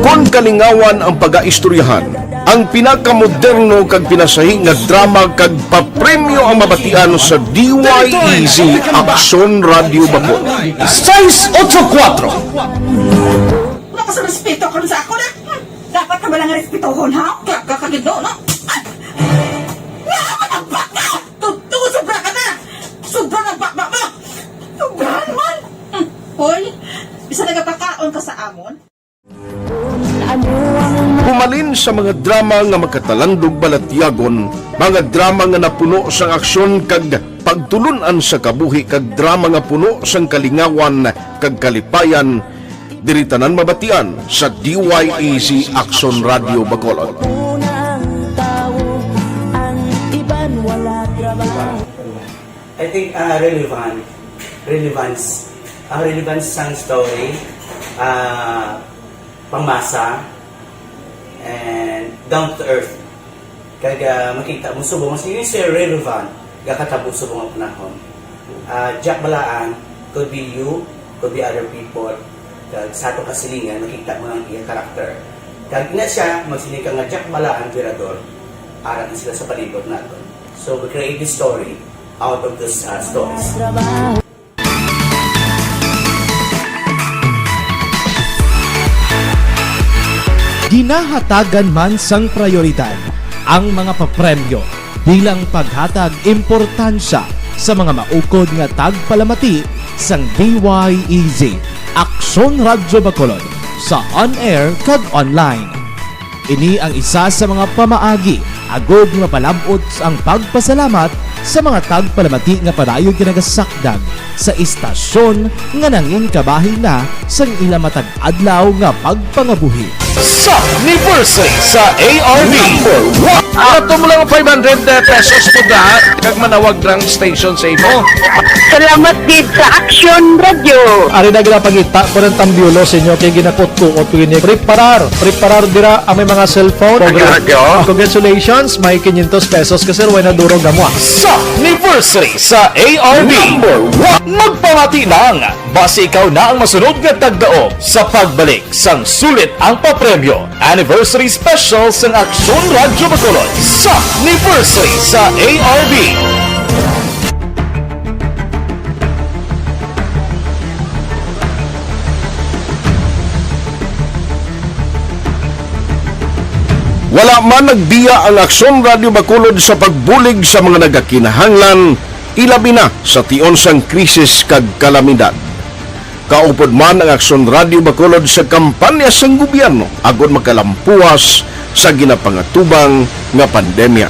Kon kalingawan ang pagaistoryahan, ang pinakamoderno kag pinasahi nga drama kag papremyo ang mabatian sa D Y E Z Aksyon Radio Bacolod. Sais ocho kuwatro. Wala ka sa respeto karon sa ako na. Dapat ka ba lang respetohon, ha? Kaya ka kagid, no? Nga ka matabak na! Totoo, sobra ka na! Sobra na bakbak mo! Sobra naman! Hmm. Hoy, bisa nagapakaon ka sa amon? Humalin sa mga drama nga magkatalandog balatyagon, mga drama nga napuno sang aksyon kag pagtulun-an sa kabuhi kag drama nga puno sang kalingawan kag kalipayan, diri tanan mabatian sa D Y E Z Aksyon Radio Bacolod. I think uh, relevant, relevance, ang relevance sang story, uh, pangmasa, and down to earth. Kag, ah, makita mo subong, mas yun, Sir Ray Rovan, gakatabo subong ang panahon. Ah, Jack Balaan, could be you, could be other people. Kag sa ato kasilingan, makita mo ang iya karakter. Kag ina siya, magsiling ka nga Jack Balaan, Virador, arat na sila sa palibot naton. So, we create this story out of those, ah, stories. Ginahatagan man sang prayoridad ang mga papremyo bilang paghatag importansya sa mga maukod nga tagpalamati sang D Y E Z, Aksyon Radyo Bacolod, sa on-air kag online. Ini ang isa sa mga pamaagi agod nga mapalab-ot ang pagpasalamat sa mga tagpalamati nga padayon nga nagasakdag sa istasyon nga nangin kabahin na sang ila matag adlaw nga pagpangabuhi. Sa anniversary sa A R B. Number one. Ato mo lang five hundred pesos to da, kag manawag drang station sa imo. Salamat gid sa Action Radio. Ari na ginapangita ko ng tambyulo sa inyo kay ginakutkuot ko ini. Preparar, preparar dira ang may mga cellphone. Ang radyo. Congratulations, may quinientos pesos ka, sir, way na durog amo, ah. Sa anniversary sa A R B. Number one. Magpamati lang, basi ikaw na ang masunod nga tagdaog sa pagbalik sang sulit ang papremyo. Anniversary Special sang Aksyon Radyo Bacolod sa anniversary sa A R B. Wala man nagbiya ang Aksyon Radyo Bacolod sa pagbulig sa mga nagakinahanglan, ilabi na sa tion sang krisis kag kalamidad. Kaupod man ang Aksyon Radyo Bacolod sa kampanya sang gobyerno agod makalampuwas sa ginapangatubang nga pandemya.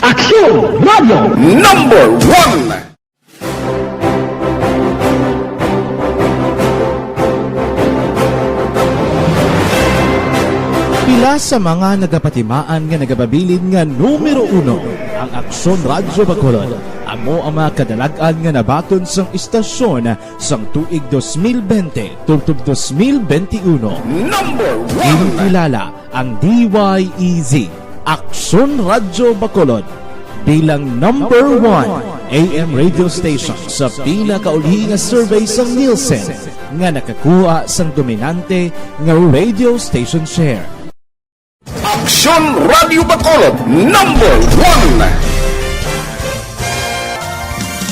Aksyon Radyo Number one. Pila sa mga nagapatimaan nga nagapabilin nga numero uno ang Aksyon Radyo Bacolod. Amo ang mga kadalag-an nga nabaton sang istasyon sang tuig dos mil bente tubtob dos mil bente uno. Number one. Ginkilala ang D Y E Z, Aksyon Radyo Bacolod, bilang number one A M radio station sa pinakauli nga survey sang Nielsen nga nakakuha sang dominante nga radio station share. Aksyon Radyo Bacolod, number one.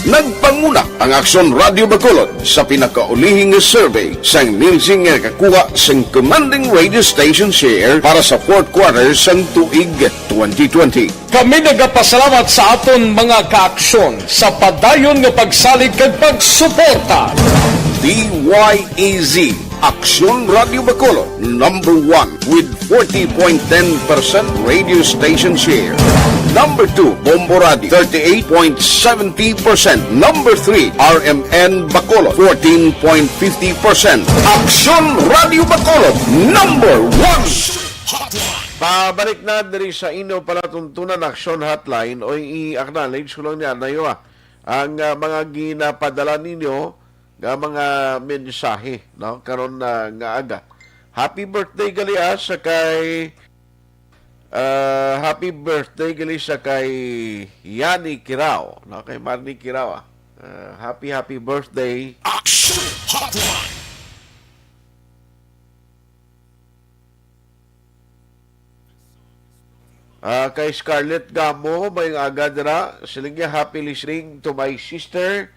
Nagpanguna ang Aksyon Radyo Bacolod sa pinakaulihi nga survey sang Nielsen nga nakakuha sang commanding radio station share para sa fourth quarter sang tuig twenty twenty. Kami nagapasalamat sa aton mga kaaksyon sa padayon nga pagsalig kag pagsuporta. D Y E Z, Aksyon Radyo Bacolod, number one with forty point ten percent radio station share. Number two, Bombo Radio, thirty-eight point seventy percent. Number three, R M N Bacolod, fourteen point fifty percent. Aksyon Radyo Bacolod, number one. Pabalik na diri sa inyo palatuntunan, Aksyon Hotline, o i-acknowledge ko lang niya na iyo, ah, ang, ah, mga ginapadala ninyo nga mga mensahe, no, karon na nga aga. Happy birthday gali, ah, sa kay, ah, happy birthday gali sa kay Yani Kirao, no, kay Marnie Kirao, ah. Ah, happy, happy birthday. Action Hotline. Ah, kay Scarlett Gamo, may aga dira. Siling niya, "Happy listening to my sister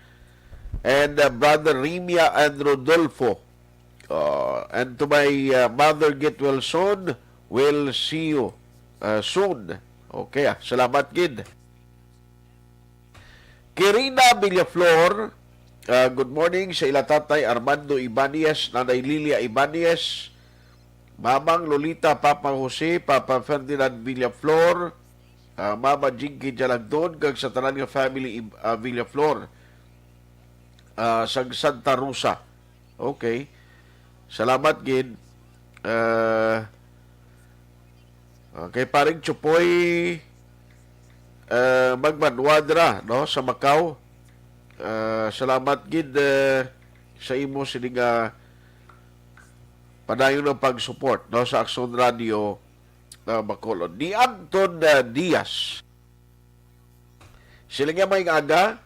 and, uh, brother Rimia and Rodolfo. Uh, and to my, uh, mother, get well soon. We'll see you, uh, soon." Okay, ah. Salamat gid. Kirina Villaflor, ah, good morning sa ila tatay Armando Ibanez, nanay Lilia Ibanez, Mamang Lolita, Papa Jose, Papa Ferdinand Villaflor, ah, Mama Jinky Jalagdon, kag sa tanan nga family Ib-, ah, Villaflor, ah, sa Santa Rosa. Okay. Salamat gid. Ah, okay, paring Chupoy, ah, Magmanwadra, no, sa Macau. Ah, salamat gid, ah, sa imo sini nga Padayon ang pag-support, no, sa Aksyon Radio, ah, Bacolod. Ni Anton, ah, Diaz. Sila nga may aga,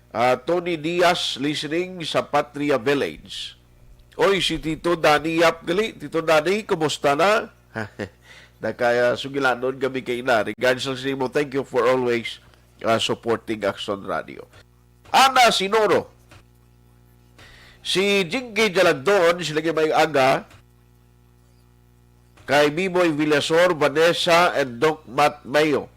ah, Tony Diaz listening sa Patria Village. Oy, si Tito Danny Yap gali. Tito Danny, kumusta na? Nakaya sugilanon kami kay ina. Regards lang sa imo. Thank you for always, ah, supporting Aksyon Radio. Ana Sinoro. Si Jinky Jalanton, sila nga may aga. Kay Biboy Villasor, Vanessa, and Doc Matt Mayo.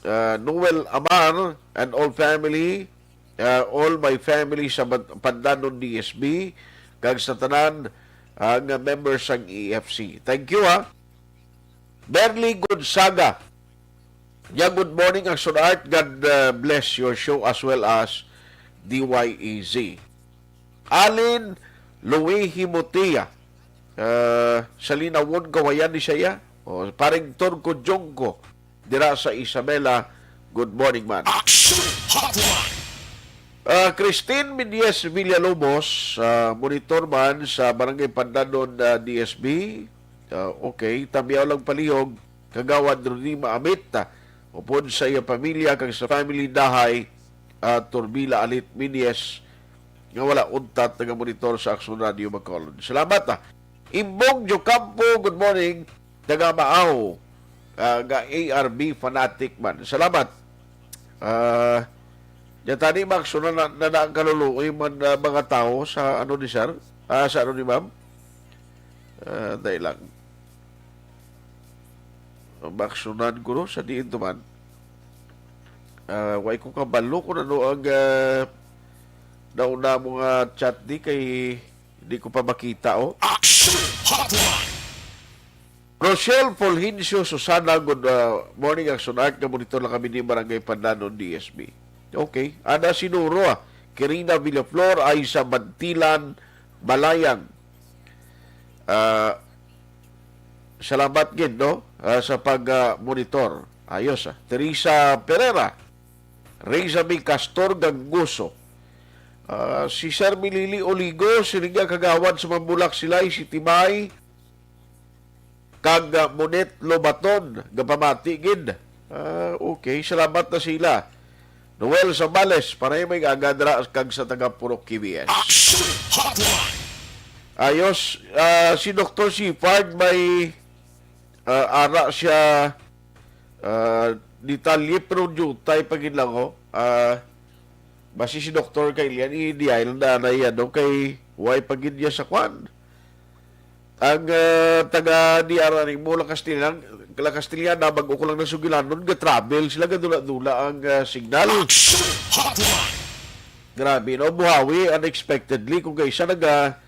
Uh, Noel Amar and all family, uh, all my family sa Ban-, Pandanon D S B, kag sa tanan, uh, nga members sang E F C. Thank you, ha. Berly Gonzaga. Yeah, good morning, Action Art. God, uh, bless your show as well as D Y E Z. Alin Louis Himotea. Uh, sa Linawon, Kawayan ni siya. O, paring Torco Jongco, dira sa Isabela. Good morning, man. Action Hotline. Ah, Christine Menyes Villalobos, ah, monitor man sa Barangay Pandanon, ah, D S B. Ah, okay, Tamyaw lang palihog, Kagawad Rudy Maamit, ah, upod sa iya pamilya kag sa family Dahay, ah, Turbila Alit Menyes, nga wala untat nagamonitor sa Aksyon Radio Bacolod. Salamat, ah. Imbong Jocampo, good morning. Taga Maaw, ah, nga A R B fanatic man. Salamat. Ah, nya tani, Max, so na, na, na, na ang kaluluoy man, ah, mga tao sa ano ni sir? Ah, sa ano ni ma'am? Ah, dahil lang. Maksunan ko, no, sa diin to man. Ah, way ko kabalo kung ano ang, ah, nauna mo nga chat di kay di ko pa makita, oh. Action Hotline. Rochelle Fulgencio Susana, good, ah, morning, Action Art, nga monitor lang kami ni Barangay Pandanon, D S B. Okay. Ana Sinuro, ah. Kirina Villaflor, Aiza Bantilan, Balayang. Ah, salamat gid, no? Ah, sa pag, ah, monitor. Ayos, ah. Teresa Pereira, Reza B. Castor Gangoso. Ah, si Sir Milili Oligo, siling nga kagawad sa Mambulak Silay, City May, kag, ah, Monet Lobaton, gapamati gid. Ah, okay, salamat na sila. Noel Zambales, para may agadra kag sa taga Purok K B S. Action Hotline. Ayos, ah, si Doktor Sifard may, ah, ara siya, ah, detalye, pero jutay pa gid lang, oh. Ah, basi si Doktor kay Lian, i-dial na na yan, no? Kay why pa gid niya sa kwan? Ang, ah, taga D R R mo, La Castellan, La Castellana, bago ko lang nasugilanon, ga-travel sila, gadula-dula ang, ah, signal. Action Hotline. Grabe, no? Buhawi, unexpectedly, kung kaisa naga,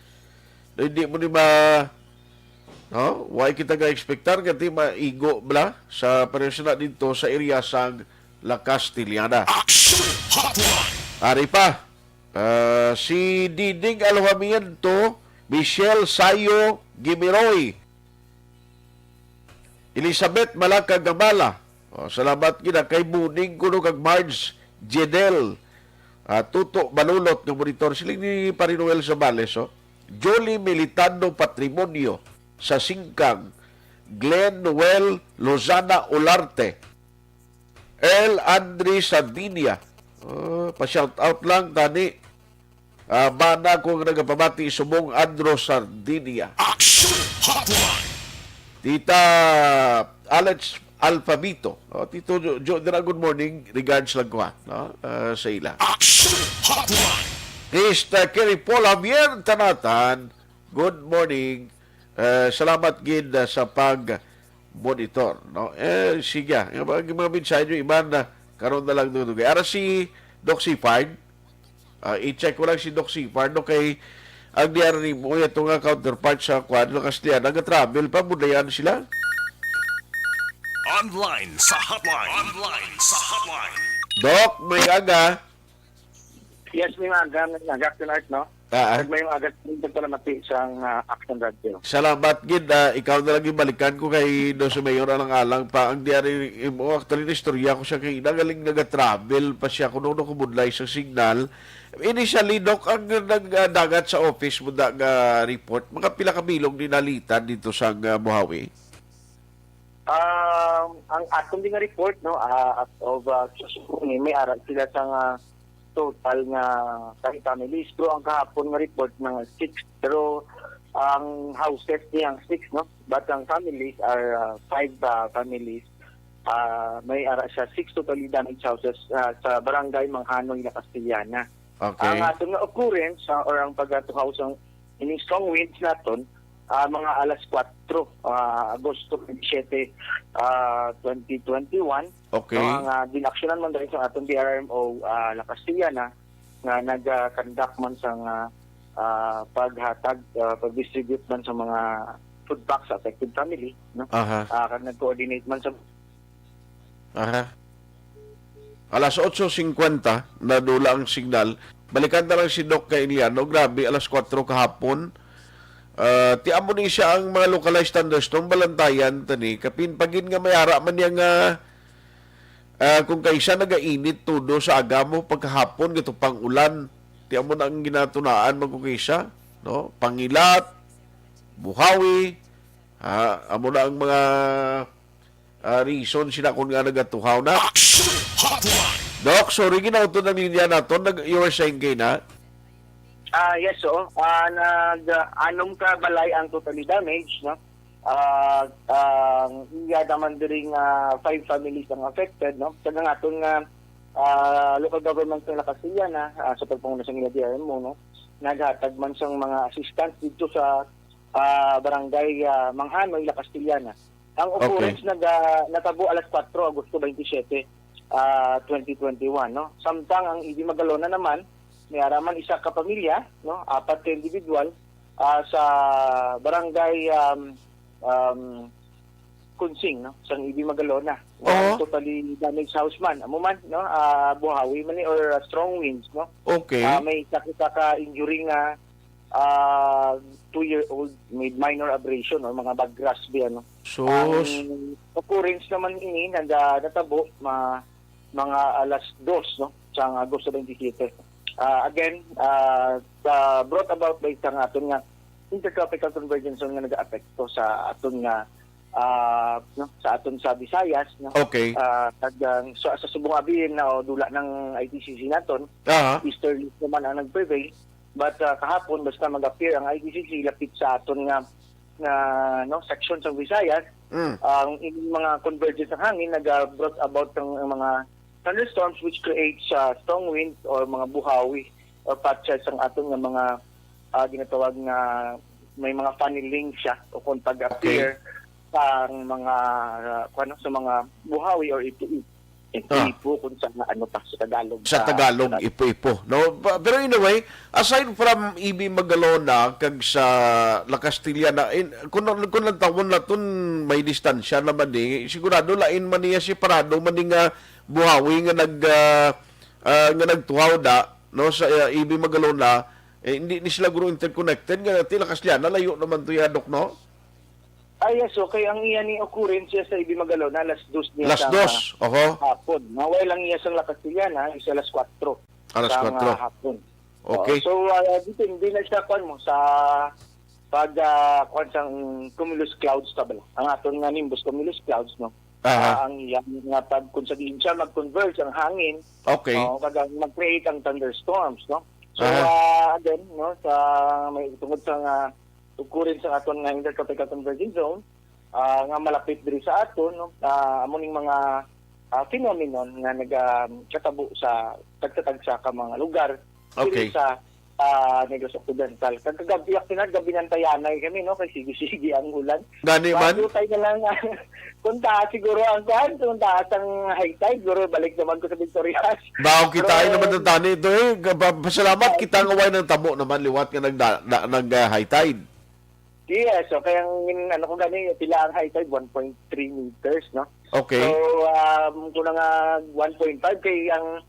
hindi mo ni ma-, no? Why kita ga-expectar, nga di maigo bala sa pareho na dito sa area sang La Castellana. Action Hotline. Ari pa, ah, si Diding Alojamiento, Michelle Sayo Gimiroy, Elizabeth Malaka Gamala. Oh, salamat gid kay Buning kuno kag Marge Jedel. Ah, Tuto Balulot nga monitor. Siling ni Pare Noel Zambales, oh. Jolie Militano Patrimonio sa Singkang. Glenn Noel Lozana Olarte. Earl Andre Sardinia. Oh, pa-shout out lang tani. Ah, mana ko nga nagapamati subong Andro Sardinia. Action Hotline. Tita Alex Alfabito. Oh, Tito Jo, Jo, dira, good morning. Regards lang ko, ha, no? Ah, sa ila. Action Hotline. Mister Kerry Paul Javier Tanatan, good morning. Eh, salamat gid, ah, sa pag-monitor, no? Eh, sige, ang mga, mga mensahe nyo, iban na, karon na lang dugay. Ara si Doc Sifard, ah, i-check ko lang si Doc Sifard, no? Kay ang diyan ni mo, ito nga counterpart sa kwan, ng Castellana, nga travel pa, mudayan sila. Online sa hotline. Online sa hotline. Doc, may aga. Yes, may aga, may aga, Kuya Art, no? Ah, ah. Mayong aga sa pagpalamati sang, ah, Action Radio. Salamat gid, ah, ikaw na lang, ibalikan ko kay Doso Mayor alang-alang pa ang diari mo. Actually, naistorya ko siya kay nagaling naga-travel pa siya kuno, no, kumudlay sa signal. Initially, Doc, ang nagdagat sa office mo da nga report, mga pila ka bilog ni nalitan dito sa, ah, Buhawi? Um, ang aton din nga report, no, ah, as of, ah, Tuesday, may ara sila sa nga total nga five families. Pero ang kahapon nga report nga six. Pero ang houses niya ang six, no? But ang families are, ah, five, ah, families. Ah, may ara siya six totally damaged houses, ah, sa barangay Manghanoy, La Castellana. Okay. Ang aton nga occurrence, ah, or ang pagkatuhaw sa ining strong winds naton, ah, mga alas kuwatro, ah, Agosto twenty-seven, ah, twenty twenty-one. Okay. No, ang, ah, ginaksyonan man dahil sa aton D R M O, ah, La Castellana, nga nag-conduct man sa nga, ah, paghatag, ah, pag-distribute man sa mga food packs sa affected family, no? Aha. Ah, kag nag-coordinate man sa Aha. Alas otso cincuenta, nadula ang signal. Balikan ta lang si Doc Kailiano. Grabe, alas kuwatro kahapon. Ah, ti amo ni siya ang mga localized thunderstorm, balantayan tani. Kapin pagin nga may ara man niya nga, ah, kung kaisa nagainit todo sa aga mo pagkahapon, gato pang ulan. Ti amo na ang ginatunaan man kung kaisa, no? Pangilat, Buhawi, ah, amo na ang mga, ah, reason sila kung nga nagatuhaw na. Action Hotline. Doc, sorry, ginautod ang linya naton. Nag, you were saying kay na? Ah, yes, oo. Ah, nag, ah, anom ka balay ang totally damaged, no? Ah, ang iya naman diri nga five families ang affected, no? Sa aton nga, ah, local government sa La Castellana, ah, sa pagpanguna sa ila D R M O, no? Naghatag man sang mga assistance dito sa, ah, barangay, ah, Manghanoy, La Castellana. Ang occurrence naga, natabo alas kuwatro, Agosto twenty-seven, ah, twenty twenty-one, no? Samtang ang E B Magalona naman, may ara man isa ka pamilya, no? Apat ka individual, ah, sa barangay, um, um, Kunsing, no? Sang E B Magalona. Oo. Totally damaged house man. Amo man, no? Ah, buhawi man ni or, ah, strong winds, no? Okay. Ah, may isa, isa ka injury nga, ah, two-year-old with minor abrasion or mga bagras di ano. Sus. Ang occurrence naman ini naga, natabo ma, mga alas dos, no, sa Agosto twenty-seven. Ah, again, ah, sa brought about by sa nga aton nga intertropical convergence zone nga nagaapekto sa aton nga, ah, no, sa aton sa Visayas, no. Okay. Ah, kag, ah, sa, sa subong abi na o dula ng I T C C naton, Aha. easterlies naman ang nag-prevail. But, ah, kahapon, basta mag-appear ang I T C C lapit sa aton nga, nga, no, section sa Visayas, Mm. ang ining mga convergence ng hangin naga-brought about ng mga thunderstorms which creates, ah, strong winds or mga buhawi or patches ang aton nga mga, ah, ginatawag nga may mga funneling siya o kung pag-appear sa mga, ah, kung ano, sa mga buhawi or ipu-ipu, ipu-ipu kung sa ano pa sa Tagalog. Sa ah, Tagalog, sa- ipo-ipo. No? Pa- Pero in a way, aside from E B Magalona kag sa La Castellana, in, kung, kung ang tawon naton may distansya naman ni, sigurado lain man niya separado man ni nga buhawi nga nag, ah, ah, nga nagtuhaw da, no, sa, ah, E B Magalona, eh, hindi ni sila guro interconnected nga ti La Castellana, layo naman to ya, Doc, no? Ah, yes, okay. Ang iya ni occurrence siya sa E B Magalona, alas dos niya Alas sa dos, oho. hapon. Naway lang iya sa La Castellana, isa alas kuwatro Alas sa kuwatro. hapon. Okay. Oh, so, ah, depende na sa kwan mo, sa pag, ah, kwan sang cumulus clouds ka bala. Ang aton nga nimbus cumulus clouds, no? Aha. Ah, ang iya nga pag, kung sa diin siya mag-converge ang hangin, Okay. oh, kag ang mag-create ang thunderstorms, no? So, Aha. ah, again, no, sa may tungod sa nga occurrence sa aton nga intertropical convergence zone, ah, nga malapit diri sa aton, no? Ah, amo ning mga, ah, phenomenon nga nagakatabo sa tagsa-tagsa ka mga lugar diri Okay. sa, ah, Negros Occidental. Kag kagabi, actually, nagabinantayanay kami, no, kay sige-sige ang ulan. Gani man? Bago tayo na lang, kung taas siguro ang kwan, kung taas ang high tide, siguro balik naman ko sa Victorias. Bao kita ay Pero- naman ang tani ito eh. Gaba- Pasalamat kita nga way ng tabo naman liwat nga nag, na, nag, ah, high tide. Yes, so kaya ang ano ko gani, pila ang high tide, one point three meters, no? Okay. So, um, kung nga one point five kay ang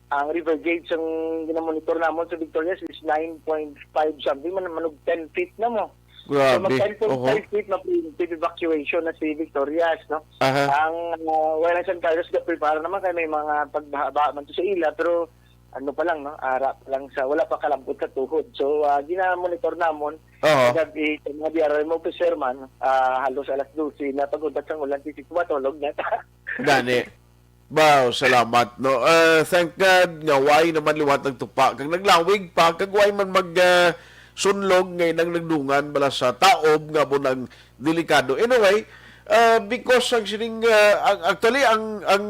Ang river gauge ang ginamonitor namon sa Victorias is nine point five something, man, manug ten feet na mo. So, mag Grabe. ten point five Oho. feet na preemptive evacuation na si Victorias, no? Aha. Ang, ah, wala, San Carlos, prepare naman kay may mga pagbaha-baha man to sa ila, pero ano pa lang, no? Ara pa lang sa, wala pa kalabot sa tuhod. So, ah, gina-monitor namon Oho. kagabi sa mga D R R M officer man, ah, halos alas dose na pag-ubat sang ulan, si Sitwa, tulog na ta. Gani. Wow, salamat, no? Uh, thank God nga way naman liwat nagtupa. Kag naglawig pa, kag way man mag, uh, sunlog nga inang nagdungan bala sa taob nga mo nang delikado. Anyway, uh, because ang sining, uh, ang, actually, ang, ang,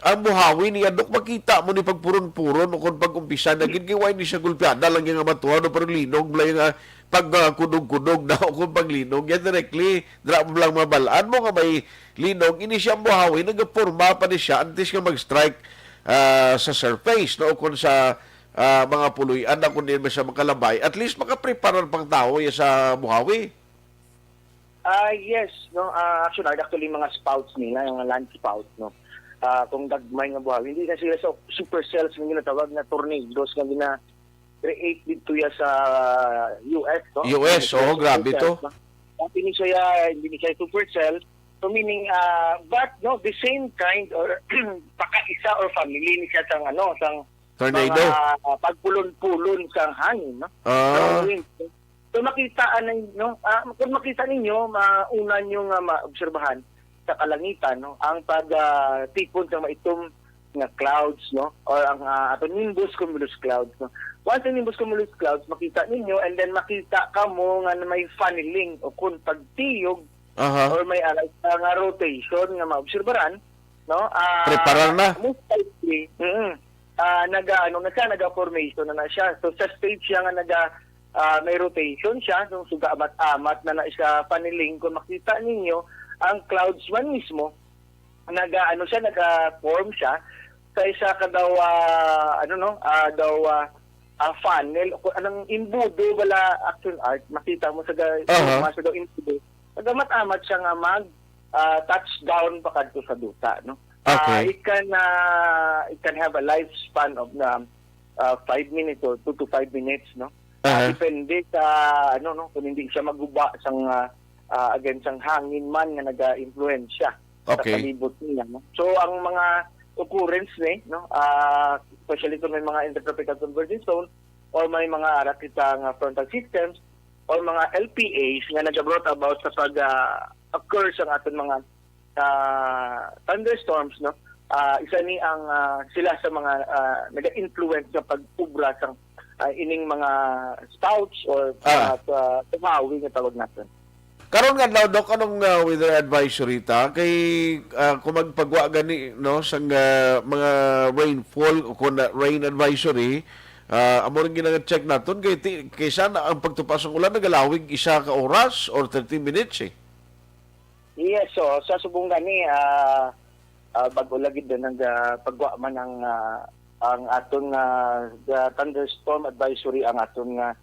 ang buhawi ni Adok, makita mo ni pagpuron-puron o kung pag-umpisa na gid kay way ni siya gulpiada lang yung amatuhan o pero linog, bala yung, uh, pag, uh, kudog-kudog na o kung paglinog. Yan directly, dra mo lang mabalaan mo nga may linog, ini siyang buhawi, nagaporma pa ni siya antes nga mag-strike, ah, sa surface, no? O kung sa, ah, mga puloy-an na kung diin man siya makalabay, at least makapreparar pang tawo ya sa buhawi. Ah, yes, no? Ah, Action Art, actually, mga spouts nila, yung land spout, no? Ah, kung gagmay nga buhawi, hindi na sila sa supercells nga ginatawag na tornadoes nga gina-create dito ya sa U S, no? U S, Hindi siya oo, grabe to. supercells, no? Ang ini siya, hindi ni siya supercell. So, meaning, ah, but, no, the same kind or pakaisa or family ni siya sang, ano, sang Tornado. mga, ah, pagpulon-pulon sang hangin, no? Ah. Sang wind. So, makita, ano, no? Ah, kung makita ninyo, mauna nyo nga maobserbahan sa kalangitan, no? Ang pag, ah, tipon sang maitom nga clouds, no? Or ang, ah, ato nimbus cumulus clouds, no? Once ang nimbus cumulus clouds, makita ninyo, and then makita kamo nga may funneling o kung pagtiyog Aha. or may aray ka nga rotation nga maobserbaran, no? Ah, Preparar na. most likely, mm, ah, naga, ano na siya, naga-formation na na siya. So, sa stage siya nga naga, ah, may rotation siya, so, suga amat-amat na na siya paniling. Kung makita ninyo, ang clouds man mismo, naga, ano siya, naga-form siya sa isa ka daw, ah, ano, no, ah, daw, ah, ah, funnel, o kung anong imbudo bala, Action Art, makita mo sa ga-, Aha. mga sa daw imbudo. Nagamat-amat siya nga mag, ah, touchdown pa kadto sa duta, no? Ah, Okay. it can, ah, it can have a lifespan of na, ah, five minutes or two to five minutes, no? Ah, Aha. depende sa, ano, no, kung hindi siya maguba sang, ah, ah, again, sang hangin man nga naga-impluwensya sa Okay. palibot niya, no? So, ang mga occurrence ni, no, ah, especially kung may mga intertropical convergence zone or may mga ara kita nga frontal systems or mga L P As nga naga-brought about sa pag, ah, occur sa aton mga, ah, thunderstorms, no? Ah, isa ni ang, ah, sila sa mga, ah, naga-influence sa pag-ubra sa, ah, ining mga spouts or Ah. mga, ah, tumawi nga tawag natin. Karon nga adlaw, Doc, anong, ah, weather advisory ta? Kay, ah, kung magpagwa gani, no, sang, ah, mga rainfall o kung na, rain advisory, ah, amo rin ginag-check naton kay ti-, kaysa na ang pagtupa sang ulan nagalawig isa ka oras or thirty minutes, eh. Yes, so sa subong gani, ah, ah, bag-o lagi din nag, ah, pagwa man ang, ah, ang aton nga, ah, thunderstorm advisory ang aton nga,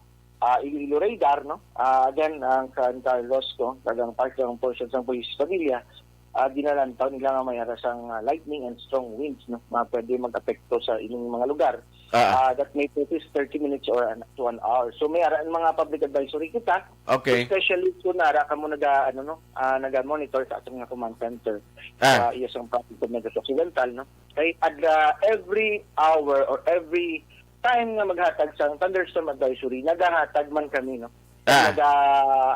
ah, Iloilo radar, no? Ah, again, ang San Carlos, no? Tagang part ng portion sa Buhis Padilla, ah, ginalantaw nila nga may ara sang, ah, lightning and strong winds, no? Nga pwede mag-apekto sa inyong mga lugar. Ah. Ah, that may persist thirty minutes or an, to an hour. So, may ara ang mga public advisory kita, Okay. especially kung nara kamo naga, ano, no, ah, naga-monitor sa aton nga command center Ah. sa iya sang province of Negros Occidental, no? Kay ada every hour or every time nga maghatag sang thunderstorm advisory, nagahatag man kami, no? Ah. Naga,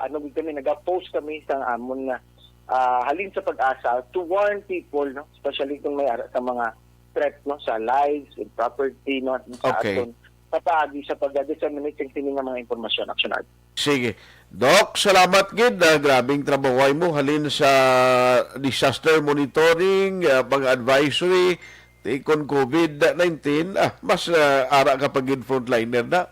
ano gid kami, naga-post kami sang amon nga, ah, halin sa PAGASA to warn people, no? Especially kung may ara sa mga threat, no, sa lives and property, no, sa Okay. aton sa paagi sa pag-disseminate sa sini nga mga impormasyon, Action Art. Sige. Doc, salamat gid. Ah, grabing trabahoy mo halin sa disaster monitoring, ah, mga advisory, ti kon COVID nineteen. Ah, mas, ah, ara ka pa gid frontliner na.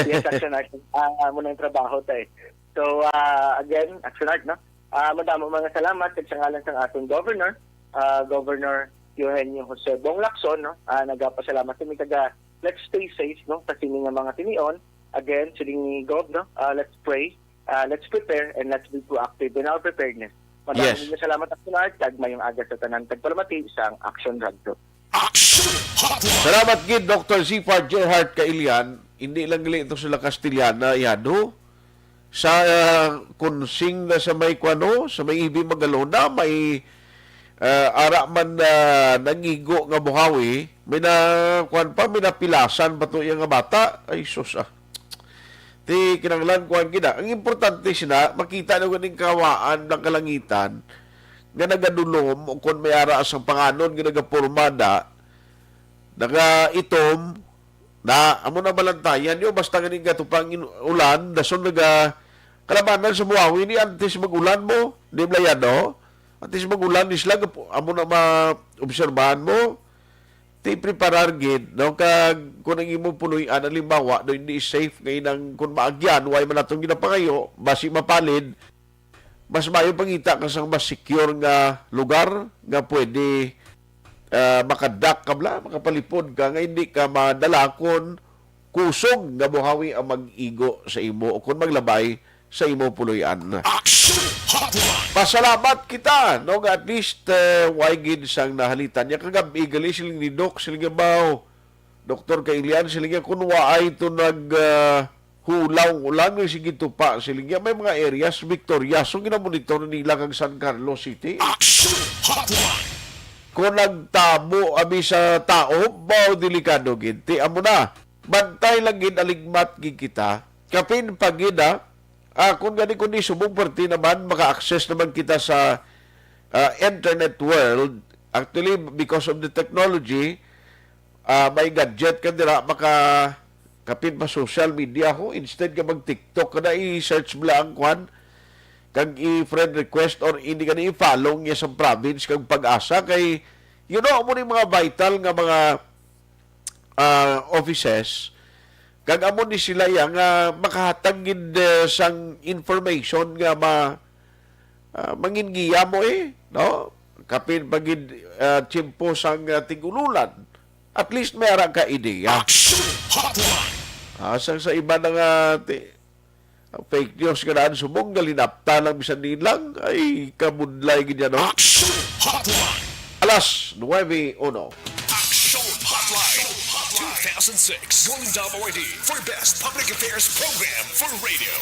Yes, Action Art. Ah, amo na ang trabaho ta eh. So, ah, again, Action Art, no? Ah, madamo mga salamat kag sa ngalan sang aton governor, ah, Governor Eugenio Jose Bong Lacson, no? Ah, nagapasalamat kami taga Let's Stay Safe, no? Sa sini nga mga tinion. Again, siling ni Gov, no? Ah, let's pray, ah, let's prepare, and let's be proactive in our preparedness. Madamo Yes. nga salamat, Action Art, kag mayong aga sa tanan. Tagpalamati sang Action Radyo. Action Hotline. Salamat gid, Doktor Zephyr Gerhart Kailian. Hindi lang gali ito sila Castellana, Yado. Sa, ah, Kunsing na sa may kuwano, sa may Ibi Magalona, may, ah, ara man na nangigo nga buhawi, may na, kuwan pa, may napilasan pa to iya nga bata. Ay, sus, ah. Ti kinahanglan kuwan gid, ah. Ang importante sina, makita na gud ning kawaan ng kalangitan nga nagadulom, o kon may ara sang panganon nga nagapurma na, nagaitom, na, amo na balantayan niyo, basta ganing gatupang in-, ulan, dason naga-, kalabanan sa buhawi ni antes mag-ulan mo, di ba yan, no? Antes mag-ulan, isla, amo na maobserbahan mo, ti preparar gid, no? Kag kung ang imo puloy-an, halimbawa, no, hindi safe nga inang, kung maagyan, way man atong ginapangayo, basi mapalid, mas maayo pangita ka sang mas secure nga lugar nga pwede, ah, makadak ka bala, makapalipod ka, nga hindi ka madala kon kusog nga buhawi ang mag-igo sa imo o kon maglabay sa imo puloy-an. Action Hotline. Pasalamat kita, no, nga at least, eh, way gid sang nahalitan niya. Kagab-i gali, siling ni Doc, siling nga baw, Doktor Kailian, siling nga kun waay to nag, ah, hulaw ang ulan, may sige tupa, siling nga may mga areas, Victoria, so ginamonitor nila kag San Carlos City. Action Hotline. Kung nagtabo abi sa tao, baw delikado gid. Ti amo na, bantay lang gid, aligmat gid kita. Kapin pa gid, ah, ah, kung gani, kung di subong parte naman, maka-access naman kita sa, ah, internet world. Actually, because of the technology, ah, may gadget ka dira, maka, kapin pa social media ho, instead ka mag-TikTok ka na, i-search mo lang ang kwan, kag i-friend request or hindi ka na i-follow niya sa province kag Pag-asa kay, you know, amo ni mga vital nga mga, ah, offices, kag amo ni sila ya nga makahatag gid, eh, sang information nga ma-, ah, mangin giya mo, eh, no? Kapin pa gid, ah, tiyempo sang, ah, tig-ululan. At least may ara ka ideya. Action Hotline. Ah, sa, sa iba na nga ti-, ang fake news nga naan subong, galinapta lang bisan din lang, ay, kabudlay gid yan, no? Action Hotline. Alas nuwebe uno. Action Hotline two thousand six Golden Dove Awardee for Best Public Affairs Program for Radio.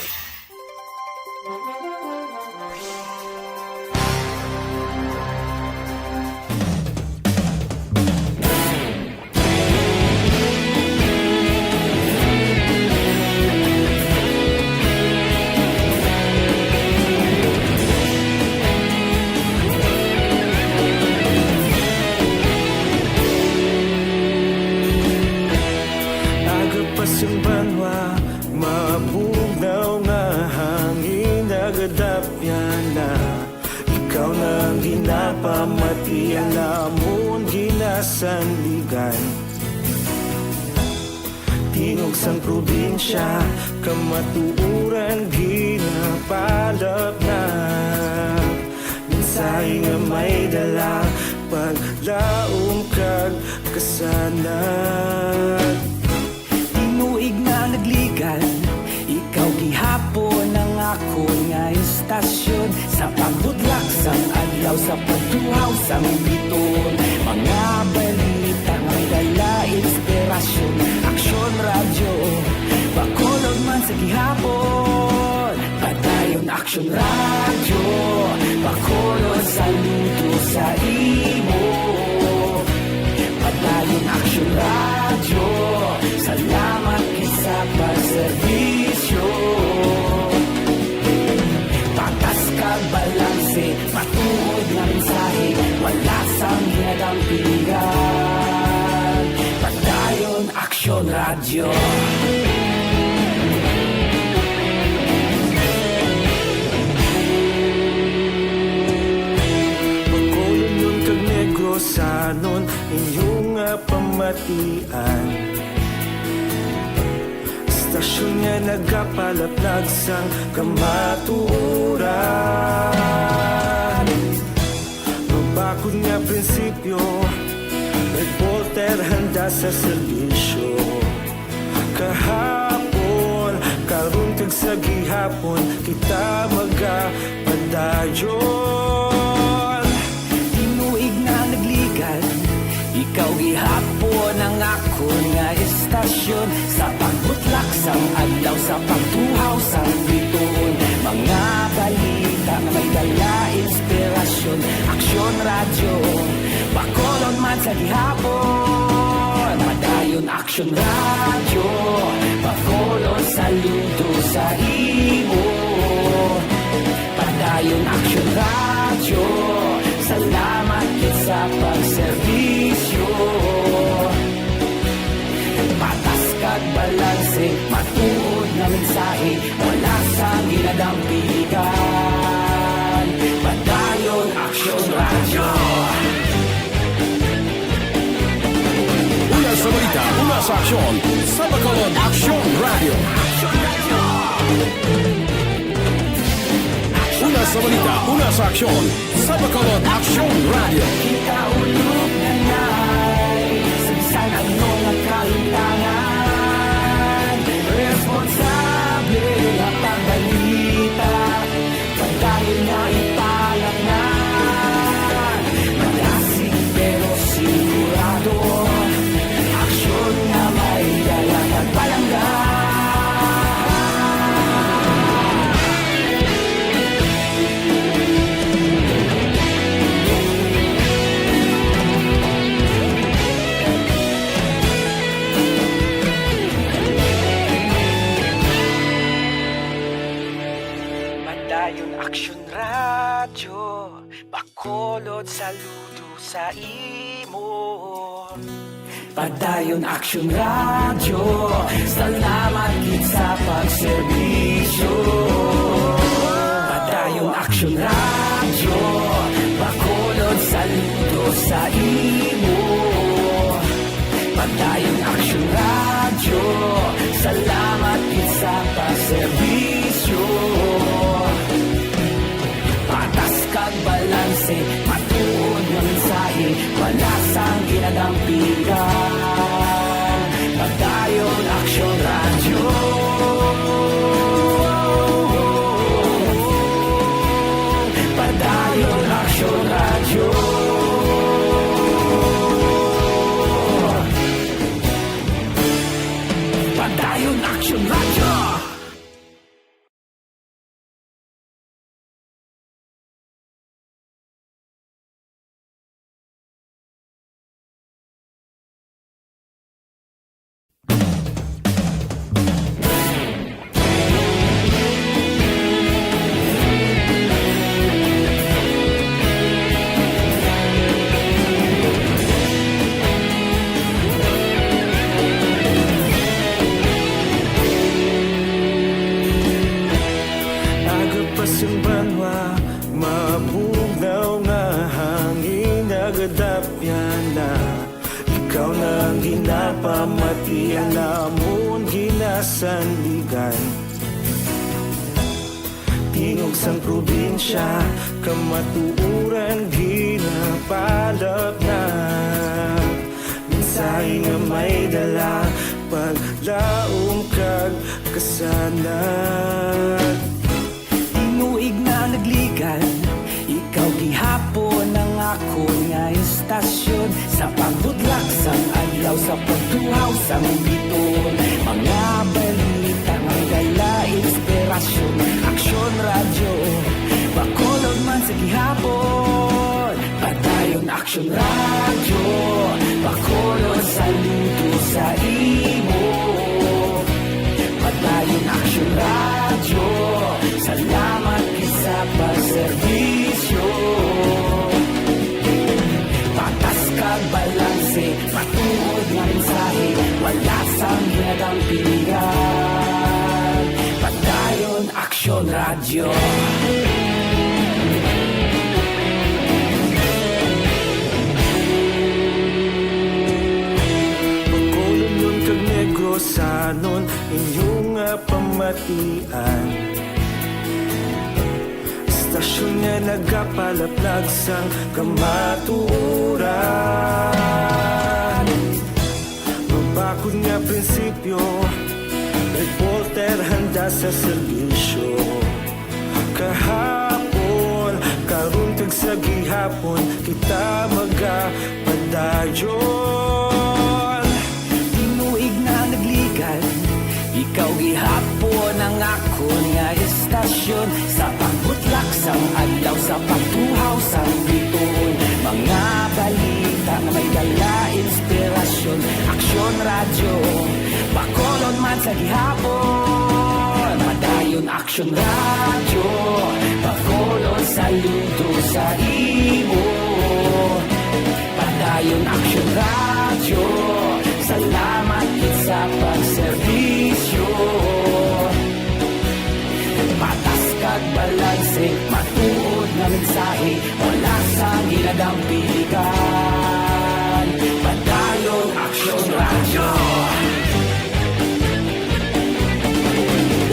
Aga pa sing banwa, mabugnaw nga hangin, nagadapyan na. Ikaw na ang ginapamati, ang amon ginasandigan. Tingog sang probinsya, kamatuoran ginapalapnap. Mensahe nga may dala, paglaom kag kasanag. Tinuig na nagligan, ikaw gihapon ang akon nga istasyon. Sa pagbutlak sang adlaw, sa pagtuhaw sang biton, mga balita may dala inspirasyon. Aksyon Radyo, Bacolod man sa gihapon. Padayon Aksyon Radyo, Bacolod, saludo sa imo. Padayon Aksyon Radyo, salamat gid sa pagserbisyo. Patas kag balanse, matuod nga mensahe, wala sang ginadampingan. Padayon Aksyon Radyo. Bacolodnon kag Negrosanon, inyo nga pamatian. Istasyon nga nagapalaplag sang kamatuoran. Mabakod nga prinsipyo, reporter handa sa serbisyo. Kahapon, karon kag sa gihapon, kita magapadayon. Tinuig na nagligan, ikaw gihapon Sa pagtuhaw sang bituon, mga balita nga may dala inspirasyon. Aksyon Radyo, Bacolod man sa gihapon. Padayon Aksyon Radyo, Bacolod saludo sa imo. Padayon Aksyon Radyo, salamat gid sa pagserbisyo. Patas kag balanse, matuod nga mensahe, wala sang ginadampigan. Padayon Aksyon Radyo. Una sa balita, una sa aksyon, sa Bacolod Aksyon Radyo. Una sa balita, una sa aksyon, sa Bacolod Aksyon Radyo. Kita ulog na nay, sa bisan ano nga kahimtangan, responsable nga pagbalita, padayon nga ipalaknag. Malasig pero sigurado, aksyon nga may dala kag palangga. Padayon Aksyon Radyo, Bacolod saludo sa imo. Padayon Aksyon Radyo, salamat gid sa pagserbisyo. Padayon Aksyon Radyo, Bacolod saludo sa imo. Padayon Aksyon Radyo, salamat gid sa pagserbisyo. Patas kag balanse, matuod nga mensahe, wala sang ginadampigan. Padayon Aksyon Radyo. Padayon Aksyon Radyo. Padayon Aksyon Radyo. Aga pa sing banwa, mabugnaw nga hangin nagadapyan na. Ikaw na ang ginapamatian namon ginasandigan. Tingog sang probinsya, kamatuoran ginapalapnag. Mensahe nga may dala, paglaom kag kasanag. Tinuig na nagligan, ikaw gihapon ang akon nga istasyon. Sa pagbudlak sang adlaw, sa pagtuhaw sang bituon, mga balita nga dala inspirasyon. Aksyon Radyo, Bacolod man sa gihapon. Padayon Aksyon Radyo, Bacolod saludo sa imo. Padayon Aksyon Radyo, salamat gid sa pagserbisyo. Patas kag balanse, matuod nga mensahe, wala sang ginadampigan. Padayon Aksyon Radyo. Bacolodnon kag Negrosanon, inyo nga pamatian. Istasyon nga nagapalaplag sang kamatuoran. Mabakod nga prinsipyo, reporter handa sa serbisyo. Kahapon, karon, kag sa gihapon, kita magapadayon. Tinuig na nagligan, ikaw gihapon Sa pagbutlak sang adlaw, sa pagtuhaw sang bituon, mga balita nga may dala inspirasyon. Aksyon Radyo, Bacolod man sa gihapon. Padayon Aksyon Radyo, Bacolod saludo sa imo. Padayon Aksyon Radyo, salamat gid sa pagserbisyo. Patas kag balanse, matuod nga mensahe, wala sang ginadampigan. Padayon Aksyon Radyo.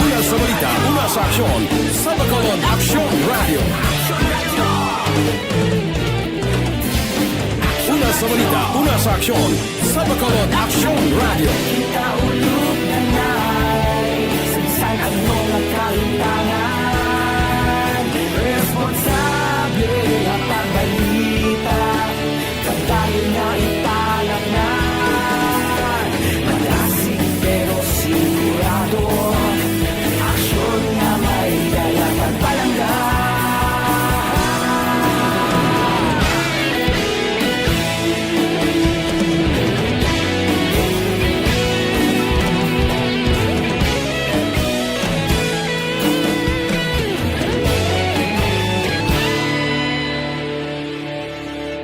Una sa balita, una sa aksyon, sa Bacolod Aksyon Radyo. Una sa balita, una sa aksyon, sa Bacolod Aksyon Radyo. Kita ulog na nai, sa bisan ano nga kahimtangan, responsable nga pagbalita, padayon nga ipalaknay. Madasig pero sigurado, aksyon nga may dala pagpalangga.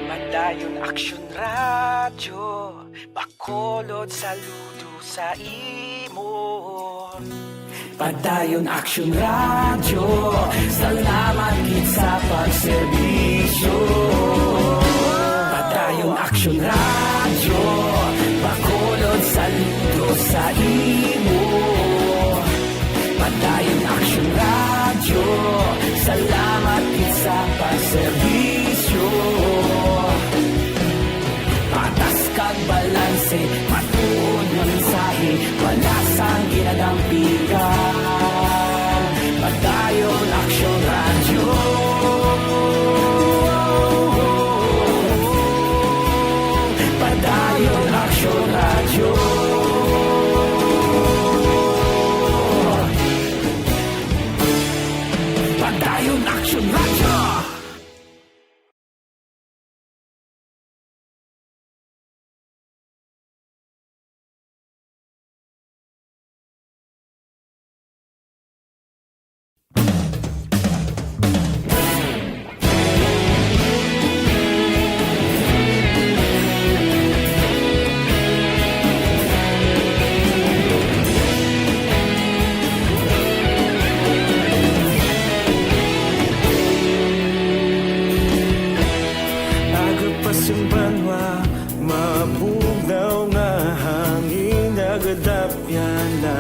Padayon Aksyon Radyo, Bacolod saludo sa imo. Padayon Aksyon Radyo, salamat gid sa pagserbisyo. Padayon Aksyon Radyo, Bacolod saludo sa imo. Padayon Aksyon Radyo, salamat gid sa pagserbisyo. Patas kag balanse, matuod nga mensahe, wala sang ginadampigan. Padayon Aksyon Radyo. Padayon Aksyon Radyo. Padayon Aksyon Radyo. Aga pa sing banwa, mabugnaw nga hangin nagadapyan na.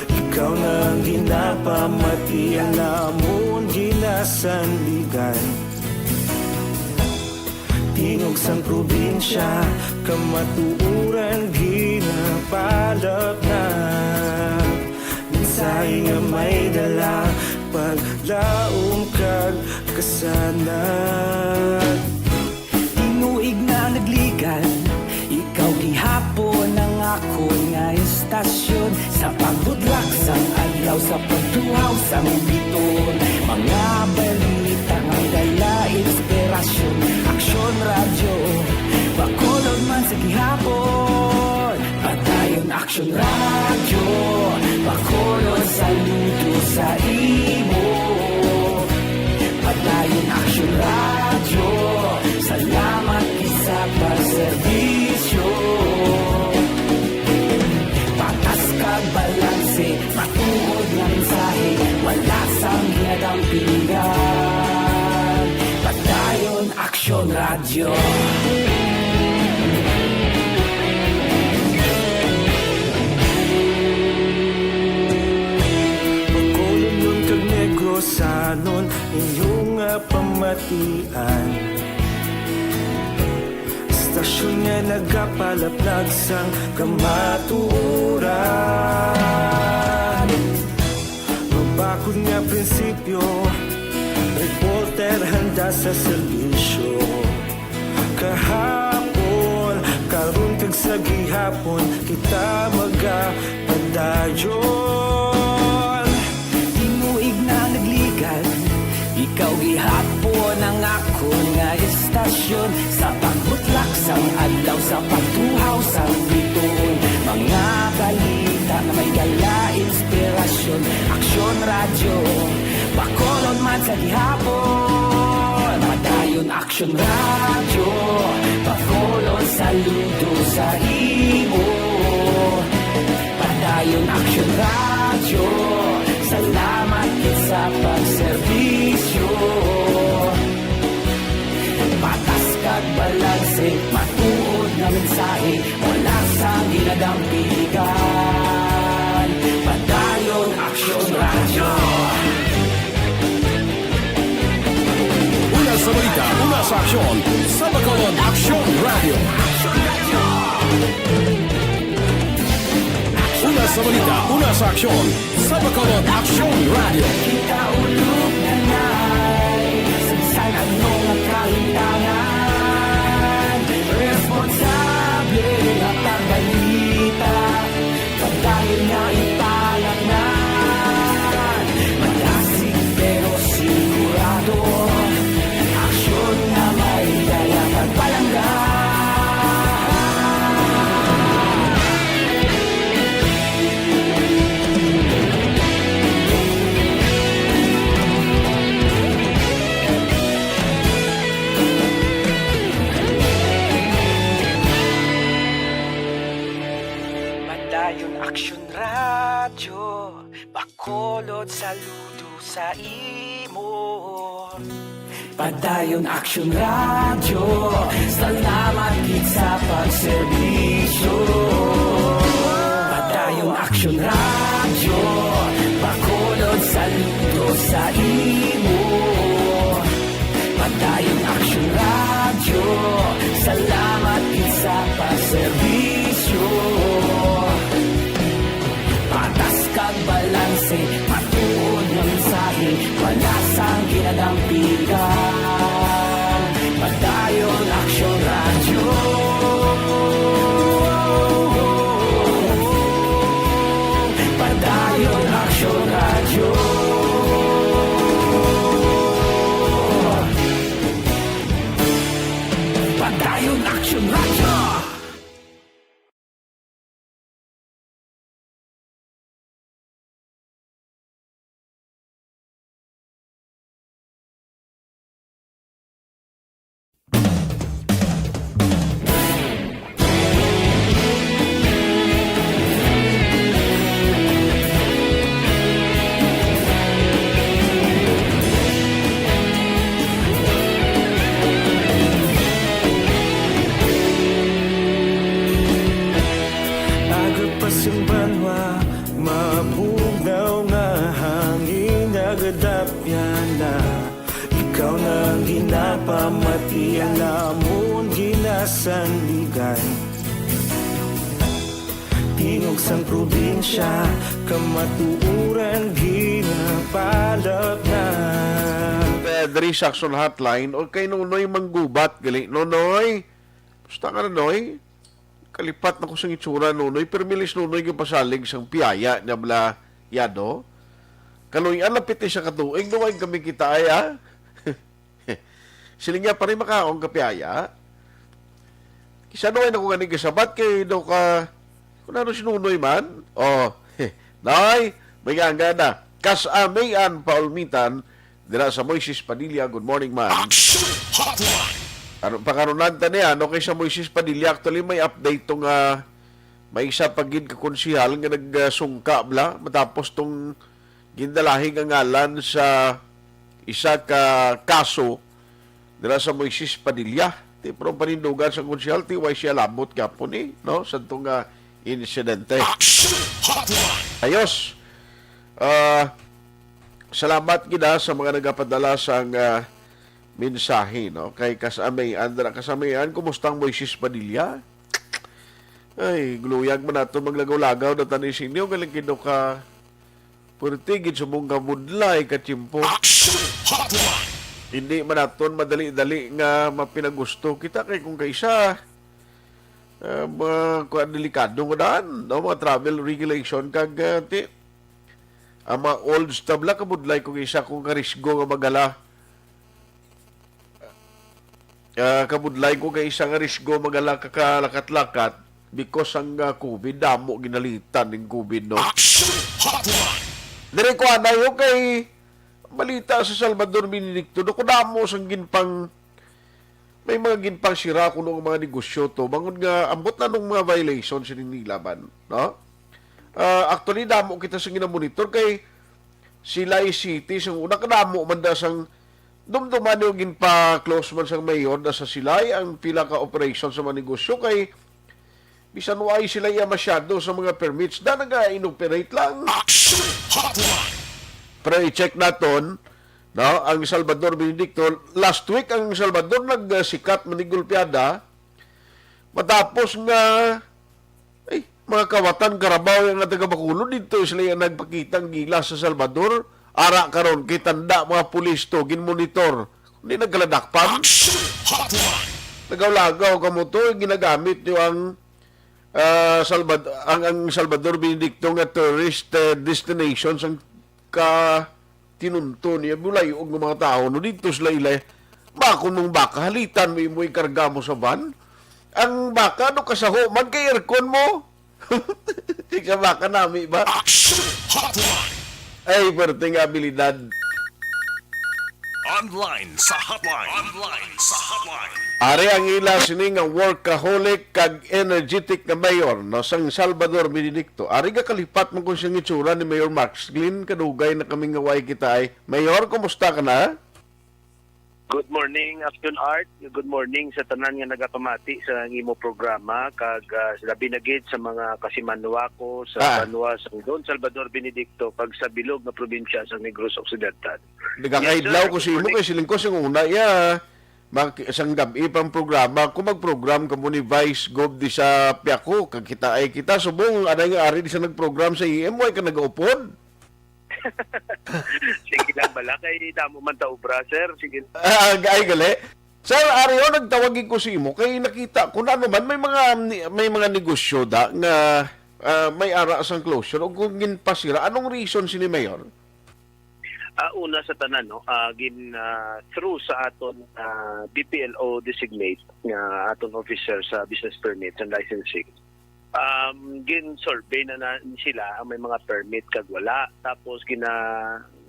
Ikaw na ang ginapamati, ang amon ginasandigan. Tingog sang probinsya, kamatuoran ginapalapnap. Mensahe nga may dala, paglaom kag kasanag. Tinuig na nagligan, ikaw gihapon ang akon nga estasyon. Sa pagbutlak sang adlaw, sa pagtuhaw sang bituon, mga balita nga dala inspirasyon. Aksyon Radyo, Bacolod man sa gihapon. Padayon Aksyon Radyo, Bacolod saludo sa imo. Padayon Aksyon Radyo, salamat gid sa pagserbisyo. Patas kag balanse, matuod nga mensahe, wala sang ginadampigan. Padayon Aksyon Radyo. Bacolodnon kag Negrosanon, inyo nga pamatian. Estasyon nga nagapalaplag sang kamatuoran. Mabakod nga prinsipyo, reporter handa sa serbisyo. Kahapon, karon kag sa gihapon, kita magapadayon. Tinuig na Ikaw gihapon ang akon nga estasyon, sa pagbutlak sang adlaw, sa pagtuhaw sang bituon, mga balita nga may dala inspirasyon. Aksyon Radyo, Bacolod man sa gihapon. Padayon Aksyon Radyo, Bacolod saludo sa imo. Padayon Aksyon Radyo, salamat gid sa pagserbisyo. Patas kag balanse, matuod nga mensahe, wala sang ginadampigan. Padayon Aksyon Radyo. Una sa balita, una sa aksyon, sa Bacolod Aksyon Radyo. Una sa balita, una sa aksyon, sa Bacolod Aksyon Radyo. Kita ulog na na'y sa ano nga kahintangan. Responsable nga pagbalita, pagdayon nga ipalaknan. Madasig pero sigurado, aksyon nga may dala kag palangga. Padayon Aksyon Radyo, Bacolod saludo sa imo. Padayon Aksyon Radyo, salamat gid sa pagserbisyo. Padayon Aksyon Radyo, Bacolod saludo sa imo. Padayon Aksyon Radyo, salamat gid sa pagserbisyo. Patas kag balanse, matuod nga mensahe, wala sang ginadampigan. Padayon Aksyon Radyo. Padayon Aksyon Radyo. Padayon Aksyon Radyo. Aga pa sing banwa, mabugnaw nga hangin nagadapyan na. Ikaw na ang ginapamati, ang amon ginasandigan. Tingog sang probinsya, kamatuoran ginapalapnan. Pedri Saxon Hotline, o kay Nonoy Manggubat, gali. Nonoy, musta ka, Nonoy? Kalipat na ko sang itsura, Nonoy. Pero milis, Nonoy, yung pasalig sang piyaya niya bala, yado. Kaluy-an lapit ni sa katuig, duwag kami kita, ay, ah. Siling niya, "Pare, makaon ka piyaya?" Kisa duway na ko gani gasabat kay daw ka, kung ano si Nonoy man. Oh, Noy, may gangga na. Kas-amian paulmitan, dira sa Moises Padilla. Good morning, man. Action Hotline. Ano, pakarunan ta niya, ano, kay sa Moises Padilla, actually, may update to nga may isa pa gid ka konsehal nga nagsungka, bla, matapos tong gindalahi nga ngalan sa isa ka kaso dira sa Moises Padilla. Ti, pero ang panindugan sa konsehal, ti, way siya labot gapon, eh, no? Sa itong, ah, insidente. Action Hotline. Ayos. Ah, salamat gid, ah, sa mga nagapadala sang, ah, mensahe, no? Kay kasamian, dira kasamian, kumusta ang Moises Padilla? Ay, gluyag man nato, maglagaw-lagaw na tani sa inyo, galing kindo ka puwerte gid sa mong kabudlay, ka tiyempo. Action Hotline. Hindi man naton madali-dali nga mapinagusto kita kay kung kaisa, ah, mga kuwan, delikado nga daan, no? Mga travel regulation kag, ah, ti-, ang mga old stab la kabudlay kung isa kung karisgo nga magala Ah, kabudlay ko kay isa nga risgo magala-, kakalakat-lakat because ang, ah, covid, damo ginalitan ning covid, no? Action Hotline! Diri ko anay, okay. Balita sa Salvador Benedicto, do ko damo sang ginpang, may mga ginpangsira kuno nga mga negosyo to. Bangod nga ambot na nung mga violations sining nilaban, no? Ah, actually, damo kita sa ginamonitor kay Silay City, sang una kadamo man da sang dumduman yung ginpa-close man sang mayor da sa Silay ang pila ka operation sa mga negosyo kay bisan wa ay sila iya masyado sa mga permits, da naga-inoperate lang. Action Hotline! Pero i-check naton, no, ang Salvador Benedicto, last week ang Salvador nagsikat manigulpiada, matapos nga, ay, mga kawatan, karabaw yung nga taga Bacolod, dito sila yung nagpakita ang gila sa Salvador. Ara karon, kitanda mga pulis to, ginmonitor. Hindi nagkaladakpan. Action Hotline! Lagaw-lagaw ka mo to, ginagamit nyo ang, ah, Salvador, ang, ang Salvador Benedicto nga tourist, eh, destination sang ka tinunto niya, bulay og mga tao, no, dito sila ilay. Ba, kung mga baka, halitan mo, imo ikarga mo sa van. Ang baka, no, kasaho man kay aircon mo. Sa baka nami ba? Action Hotline! Ay, perting abilidad. Online sa hotline. Online sa hotline. Ari ang ila sini nga workaholic kag energetic nga mayor, no, sang Salvador Benedicto. Ari ga kalipat man kun siyang itsura ni Mayor Max Glynn, kadugay na kami nga way kita ay. Mayor, kumusta ka na? Good morning, Action Art. Good morning sa tanan nga nagapamati sa imo programa, kag, ah, labi na gid sa mga kasimanwa ko sa Ah. banwa sa Don Salvador Benedicto, kag sa bilog nga probinsya sa Negros Occidental. Nagakaidlaw Yes, sir. ko sa imo Good morning. Kay siling ko sing una iya. Mag-, sang gab-i pang programa ko, mag-program ka mo ni Vice Gov di sa Piako, kag kita ay kita subong anay nga ari di sa nag-program sa E M Y ka nagaupod. Sige lang bala, kay damo man ta obra, sir. Sige. Ah, ay, gali. Sir Ario, nagtawag ko sa imo kay nakita ko na ano man may mga ni-, may mga negosyo da nga, ah, may ara sang closure o kung ginpasira. Anong reason sini, Mayor? Ah, una sa tanan, no, ah, gin, ah, through sa aton, ah, B P L O designate nga aton officer sa business permit and licensing. Um, gin-survey na, na sila ang may mga permit kag wala. Tapos gina,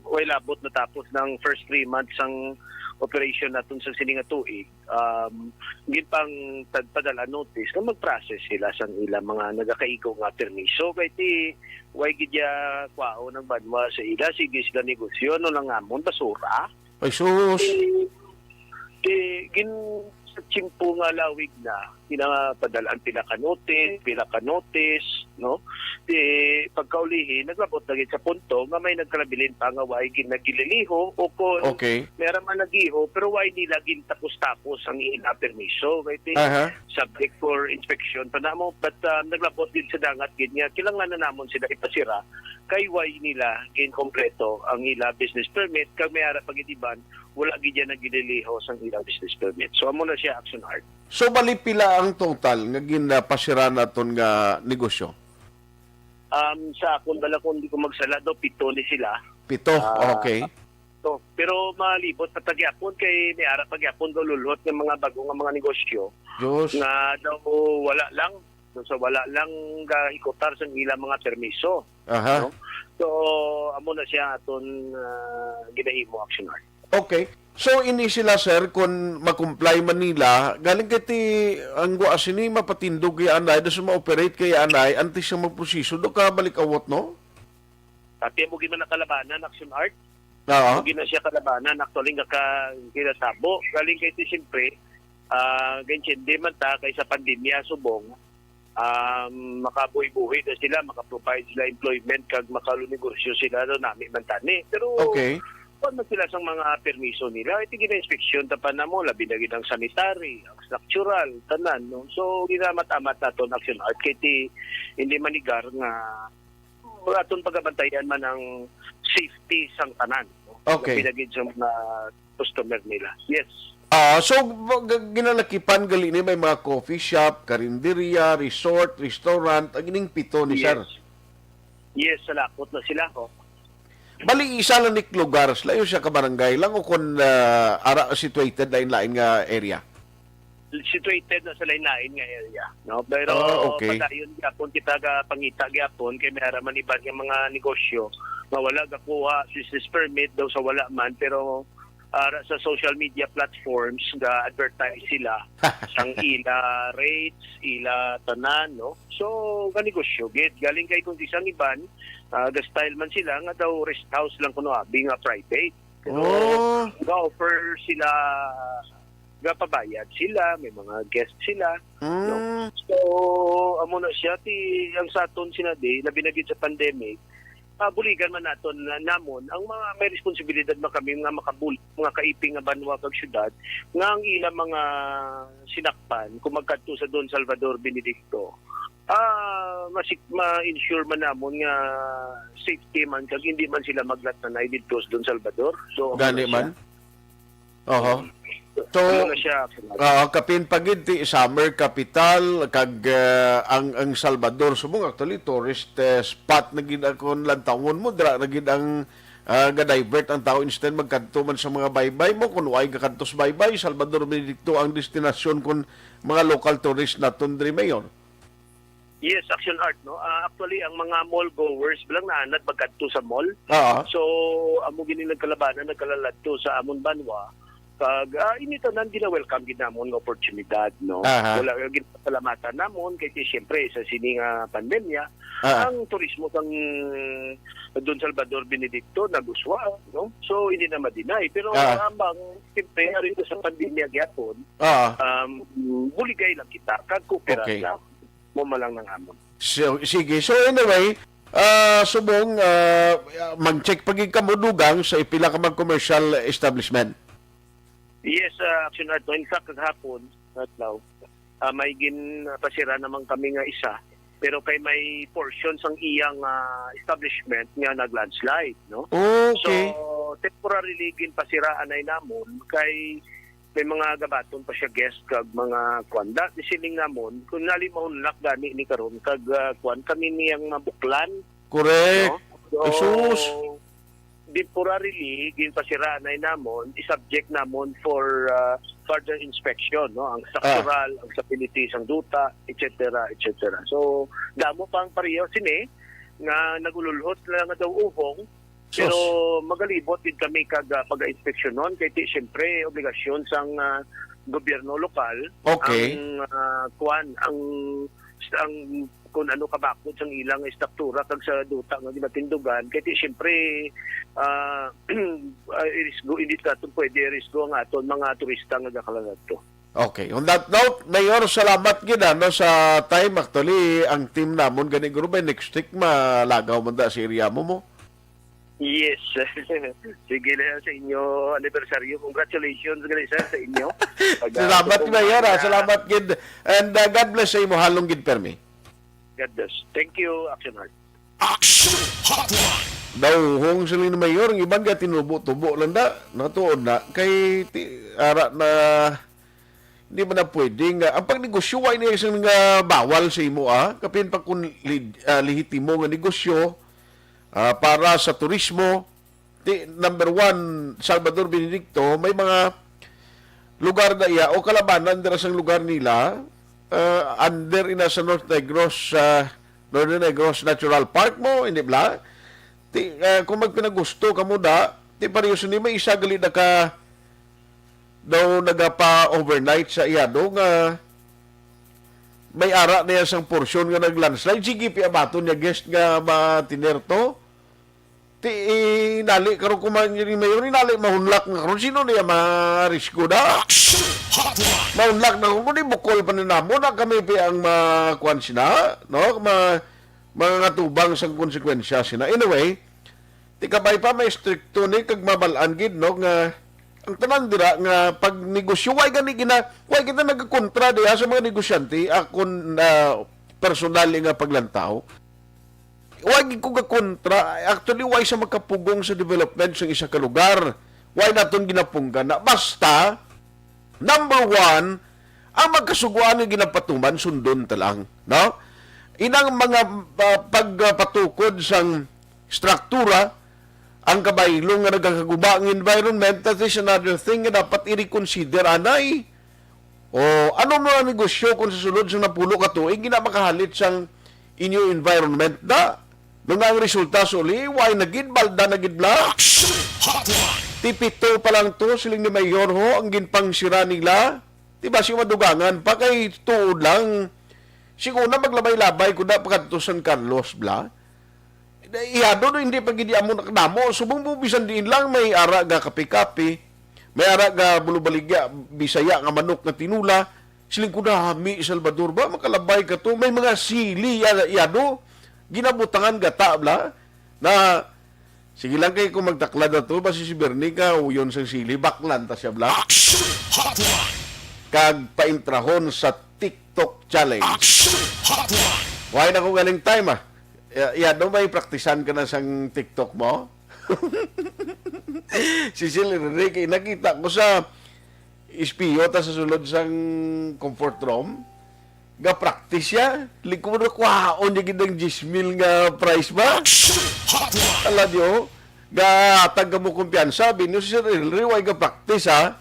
way labot natapos ng first three months ang operation naton sa sini nga tuig. Um, ginpang tagpadala notice nga mag-process sila sang ilang mga nagakaigo nga permiso. Kay ti, way gid ya kwaon ang banwa sa ila, sige sila negosyo, ano lang amon, basura. Ay, sus. Ti, ti, gin, sa tiyempo nga lawig na, ginapadalaan pila ka notice, pila ka notice, no? Ti, pagkaulihi, naglabot na gid sa punto nga may nagkalabilin pa nga way gid nagililiho o kon Okay. meron man nagiho, pero way nila gintapos-tapos ang ila permiso. Kay ti, Aha. subject for inspection pa namo. But, ah, naglabot din sa dangat gid nga kinahanglan na namon sila ipasira kay way nila ginkompleto ang ila business permit, kag may ara pa gid iban, wala gid yan nagililiho sang ila business permit. So, amo na siya, Action Art. So, bali pila ang total nga ginapasira naton nga negosyo? Um, sa akon bala, kung di ko magsala, daw pito ni sila. Pito? Ah, Okay. to. Pero malibot pa ta gyapon kay may ara pa gyapon daw lulhot nga mga bago nga mga negosyo Diyos. nga daw wala lang. So, sa wala lang gahikutar sa ila mga permiso, Aha. no? So, amo na siya aton, ah, ginahimo, Action Art. Okay. So, ini sila, sir, kung makomply man nila, galing kay ti, ang guwa sini, mapatindog kay anay, daw sa ma-operate kay anay, antes siya magproseso, do ka balik awat, no? Pati mo gid man nakalabanan, Action Art. Oo. Hindi na siya kalabanan, actually, nga ka, kinatabo. Galing kay ti, siyempre, ah, gaintiende man ta, kay sa pandemya, subong, um, makabuhi-buhi na sila, makaprovide sila employment, kag makalunegosyo sila, no, nami man tani. Pero, Okay. kuwan man sila sang mga permiso nila, iti gina-inspeksyon ta pa namo, labi na gid ang sanitary, ang structural, tanan, no? So, ginamat-amat naton, Action Art, kay ti, hindi manigar nga aton pagabantayan man ang safety sang tanan, no? Okay. Labi na gid sa mga customer nila. Yes. Ah, so, g-, ginalakipan gali ni may mga coffee shop, karinderya, resort, restaurant, ang ining pito ni Yes. sir. Yes, salakot na sila, oh. Bali, isa lang ni lugar, layo siya ka barangay lang o kung, ah, ara situated lain-lain nga area? situated na sa lain-lain nga area, no? Pero Ah, okay. padayon gyapon kita ga pangita gyapon kay may ara man iban nga mga negosyo nga wala gakuha business permit daw sa wala man, pero ara sa social media platforms ga advertise sila sang ila rates, ila tanan, no? So, ga negosyo gid. Galing kay kung isang iban, ah, ga style man sila nga daw rest house lang kuno abi nga private. Pero Oh. ga-offer sila, gapabayad sila, may mga guest sila, no? Mm. So, amo na siya, ti, ang sa aton sinadi, labi na gid sa pandemic, ah, buligan man naton na, namon, ang mga may responsibilidad man kami nga makabul-, mga kaiping nga banwa kag syudad, nga ang ilang mga sinakpan, kung magkadto sa Don Salvador Benedicto, ah, masik-, ma-ensure man namon nga safety man, kag hindi man sila maglatanay didto sa Don Salvador. So, amo Gani na siya. man? Oho. So, Ano na siya, Kuya? ah, kapin pa gid ti summer capital kag, ah, ang, ang Salvador subong actually tourist, eh, spot na gid, ah, kung lantawon mo dira na gid ang, ah, ga-divert ang tao instead magkadto man sa mga baybay mo, kung way gakadto sa baybay, Salvador Benedicto ang destinasyon kung mga local tourist naton diri, Mayor. Yes, Action Art, no? Ah, actually, ang mga mall goers, bilang naanad magkadto sa mall. Oo. So, amo gini nagkalabanan, nagkalaladto sa amon banwa. Kag, ah, ini tanan gina-welcome gid namon nga oportunidad, no? Aha. Wala, ginapasalamatan namon kay, kay siyempre, sa sini nga pandemya, Ah. ang turismo sang Don Salvador Benedicto nag-uswag, no? So, hindi na ma-deny. Pero Ah. ang bang, siyempre, ari sa pandemya gyapon, Ah. um, buligay lang kita, kag kooperar Okay. lang. Mo man lang nang amon. So, sige. So, anyway, ah, subong, ah, mag-check pa gid kamo dugang sa ipila ka mga commercial establishment. Yes, ah, Action Art. In fact, kagahapon, adlaw, ah, may ginpasira naman kami nga isa. Pero kay may portion sang iyang, ah, establishment nga nag-landslide, no? Okay. So, temporarily, ginpasiraan ay namon kay may mga gabaton pa siya guest kag mga kwan. Da, siling namon, kung nali mahunlak gani ni karon, kag, ah, kwan, kami niyang mabuklan, Correct. no? So, Jesus. temporarily, ginpasiraan ay namon, i-subject namon for, ah, further inspection, no? Ang Ah. structural, ang stability sang duta, et cetera, et cetera. So, damo pa ang pareho sini nga nagululhot lang nga daw uhong, Sus. pero magalibot gid kami kag, ah, pag-inspeksyonon kay ti, siyempre, obligasyon sang, ah, gobyerno lokal Okay. ang, ah, kuan, ang, ang kung ano kabakod sang ilang estruktura kag sa duta nga ginatindugan, kay ti, siyempre, ah, ah, irisgo, hindi naton pwede irisgo ang aton mga turista nga gakalanadto. Okay. On that note, Mayor, salamat gid, ano, sa time. Actually, ang team namon gani, guro, by next week, malagaw man da sa area mo, mo. Yes. Sige na sa inyo anniversary. Congratulations, gali, sir, sa inyo. Pag, ah, Salamat, tukong Mayor, ah. mga Salamat gid. And, ah, God bless sa imo. Halong gid, permi. God bless. Thank you, Action Heart. Action Hotline. Daw, hong sila ni Mayor, ang iban ka tinubo-tubo lang da. Natuod na. Kay, ti, ara na, hindi man na pwede nga, ang pagnegosyo, wa ini isang nga bawal sa imo, ah. Kapin pa kung li-, ah, lehitimo nga negosyo, ah, para sa turismo, ti, number one, Salvador Benedicto, may mga lugar na iya o kalabanan dira sang lugar nila, ah, under ina sa North Negros, ah, Northern Negros Natural Park mo, hindi bala? Ti, ah, kung magpinagusto ka mo da, ti pareho sini may isa gali na ka daw nagapa-overnight sa iya do nga may ara na iya sang porsyon nga nag-landslide. Sige, piabaton niya guest nga matiner to. Ti, inali karon kuman ni Mayor, inali mahunlak na karon. Sino niya marisgo na? Action Hotline. Mahunlak na karon, kung di bukol pa ni namo na kami pi ang makuan sina, no? Ma-, mga tubang sang konsekwensya sina. Anyway, ti kabay pa may strikto ni kag mabalaan gid, no, nga ang tanan dira nga pag negosyo, way gani gina-, way kita nagkontra diha sa mga negosyante, akon, ah, personal nga paglantaw. Wa gid ko gakontra. Actually, wa sa makapugong sa development sa isa ka lugar. Wa naton ginapunggan na. Basta, number one, ang magkasugoan nga ginapatuman, sundon ta lang, no? Inang mga, ah, pagpatukod sang struktura, ang kabaylo nga nagakaguba ang environment, that is another thing nga dapat i-reconsider, anay. O, ano mo ang negosyo kung sa sulod sa napulo ka tuig, hindi na makahalit sang inyo environment da? Nung ang resulta, suli, way na gid, balda na gid, bla? Action Hotline! Tipito pa lang to, siling ni Mayor, ho, ang ginpangsira nila. Di ba, si madugangan pa kay tuod lang. Siguro na maglabay-labay ko na pagkadto San Carlos, bla. Iyado no, hindi pa gid amo nakadamo. Subong mo bisan diin lang may ara ga kape-kape, may ara ga bulubaligya, Bisaya nga manok nga tinula. Siling ko, "Dami, Salvador ba? Makalabay ka to." May mga sili ya-, iyado. Ginabutangan gata, bla. Na, sige lang kay kung magtaklad na to, basi si Bernie ka, uyon sang sili, baklan ta siya, bla. Action Hotline! Kag paintrahon sa TikTok Challenge. Action Hotline! Why na ko galing time, ah? Ya, ya, no, may praktisan ka na sang TikTok mo? Si Sil Enrique, nakita ko sa espiyo ta sa sulod sang comfort room. Ga-practice siya. Lingkod na kuhaon niya gid ang diyes mil nga prize ba? Action Hotline! Ala niyo, gahatag ka mo kumpiyansa. Bino si Sir Henry, way ga-practice, ha?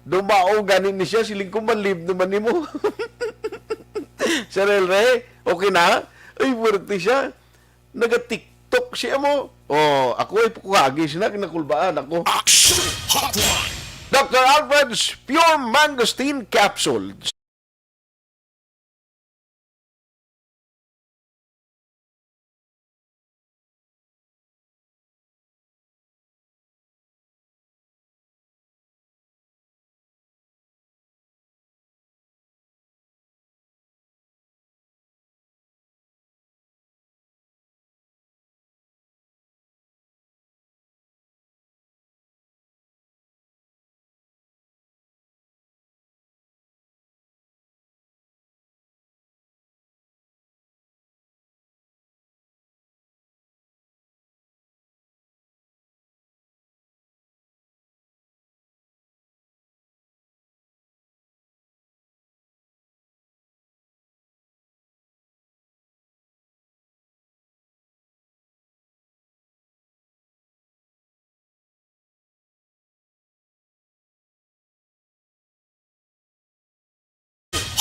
Dumao gani ni siya, siling ko, "Malib naman nimo." Sir Henry, okay na? Ay, puwerte siya. Naga-TikTok siya mo. Oh, ako ay pukuhagi siya, nakulbaan ako. Action Hotline! Doctor Alfred's Pure Mangosteen Capsules.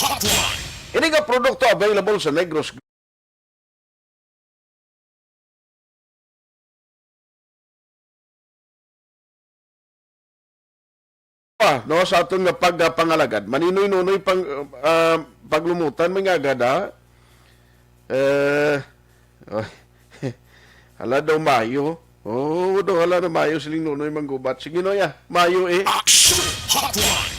Hotline. Ini nga produkto available sa Negros. Ah, no, sa aton nga pagpangalagad, maninoy-nonoy pang, ah, paglumutan, may nga agad, ha? Eh, oh, hala daw Mayo. Oh, daw hala na Mayo, siling Nonoy Manggubat. Sige, Noy, ah. Mayo, eh. Action Hotline!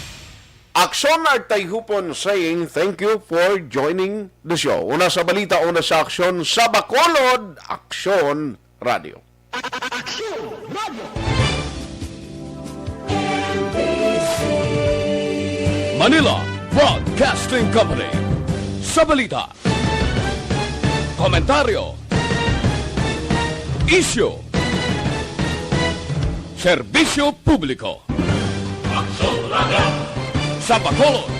Action Artayhupon saying thank you for joining the show. Una sa balita, una sa aksyon, sa Bacolod, Aksyon Radio. Aksyon Radio. Manila Broadcasting Company. Sa balita, komentaryo, isyu, serbisyo publiko. Aksyon Radio. Sa Bacolod,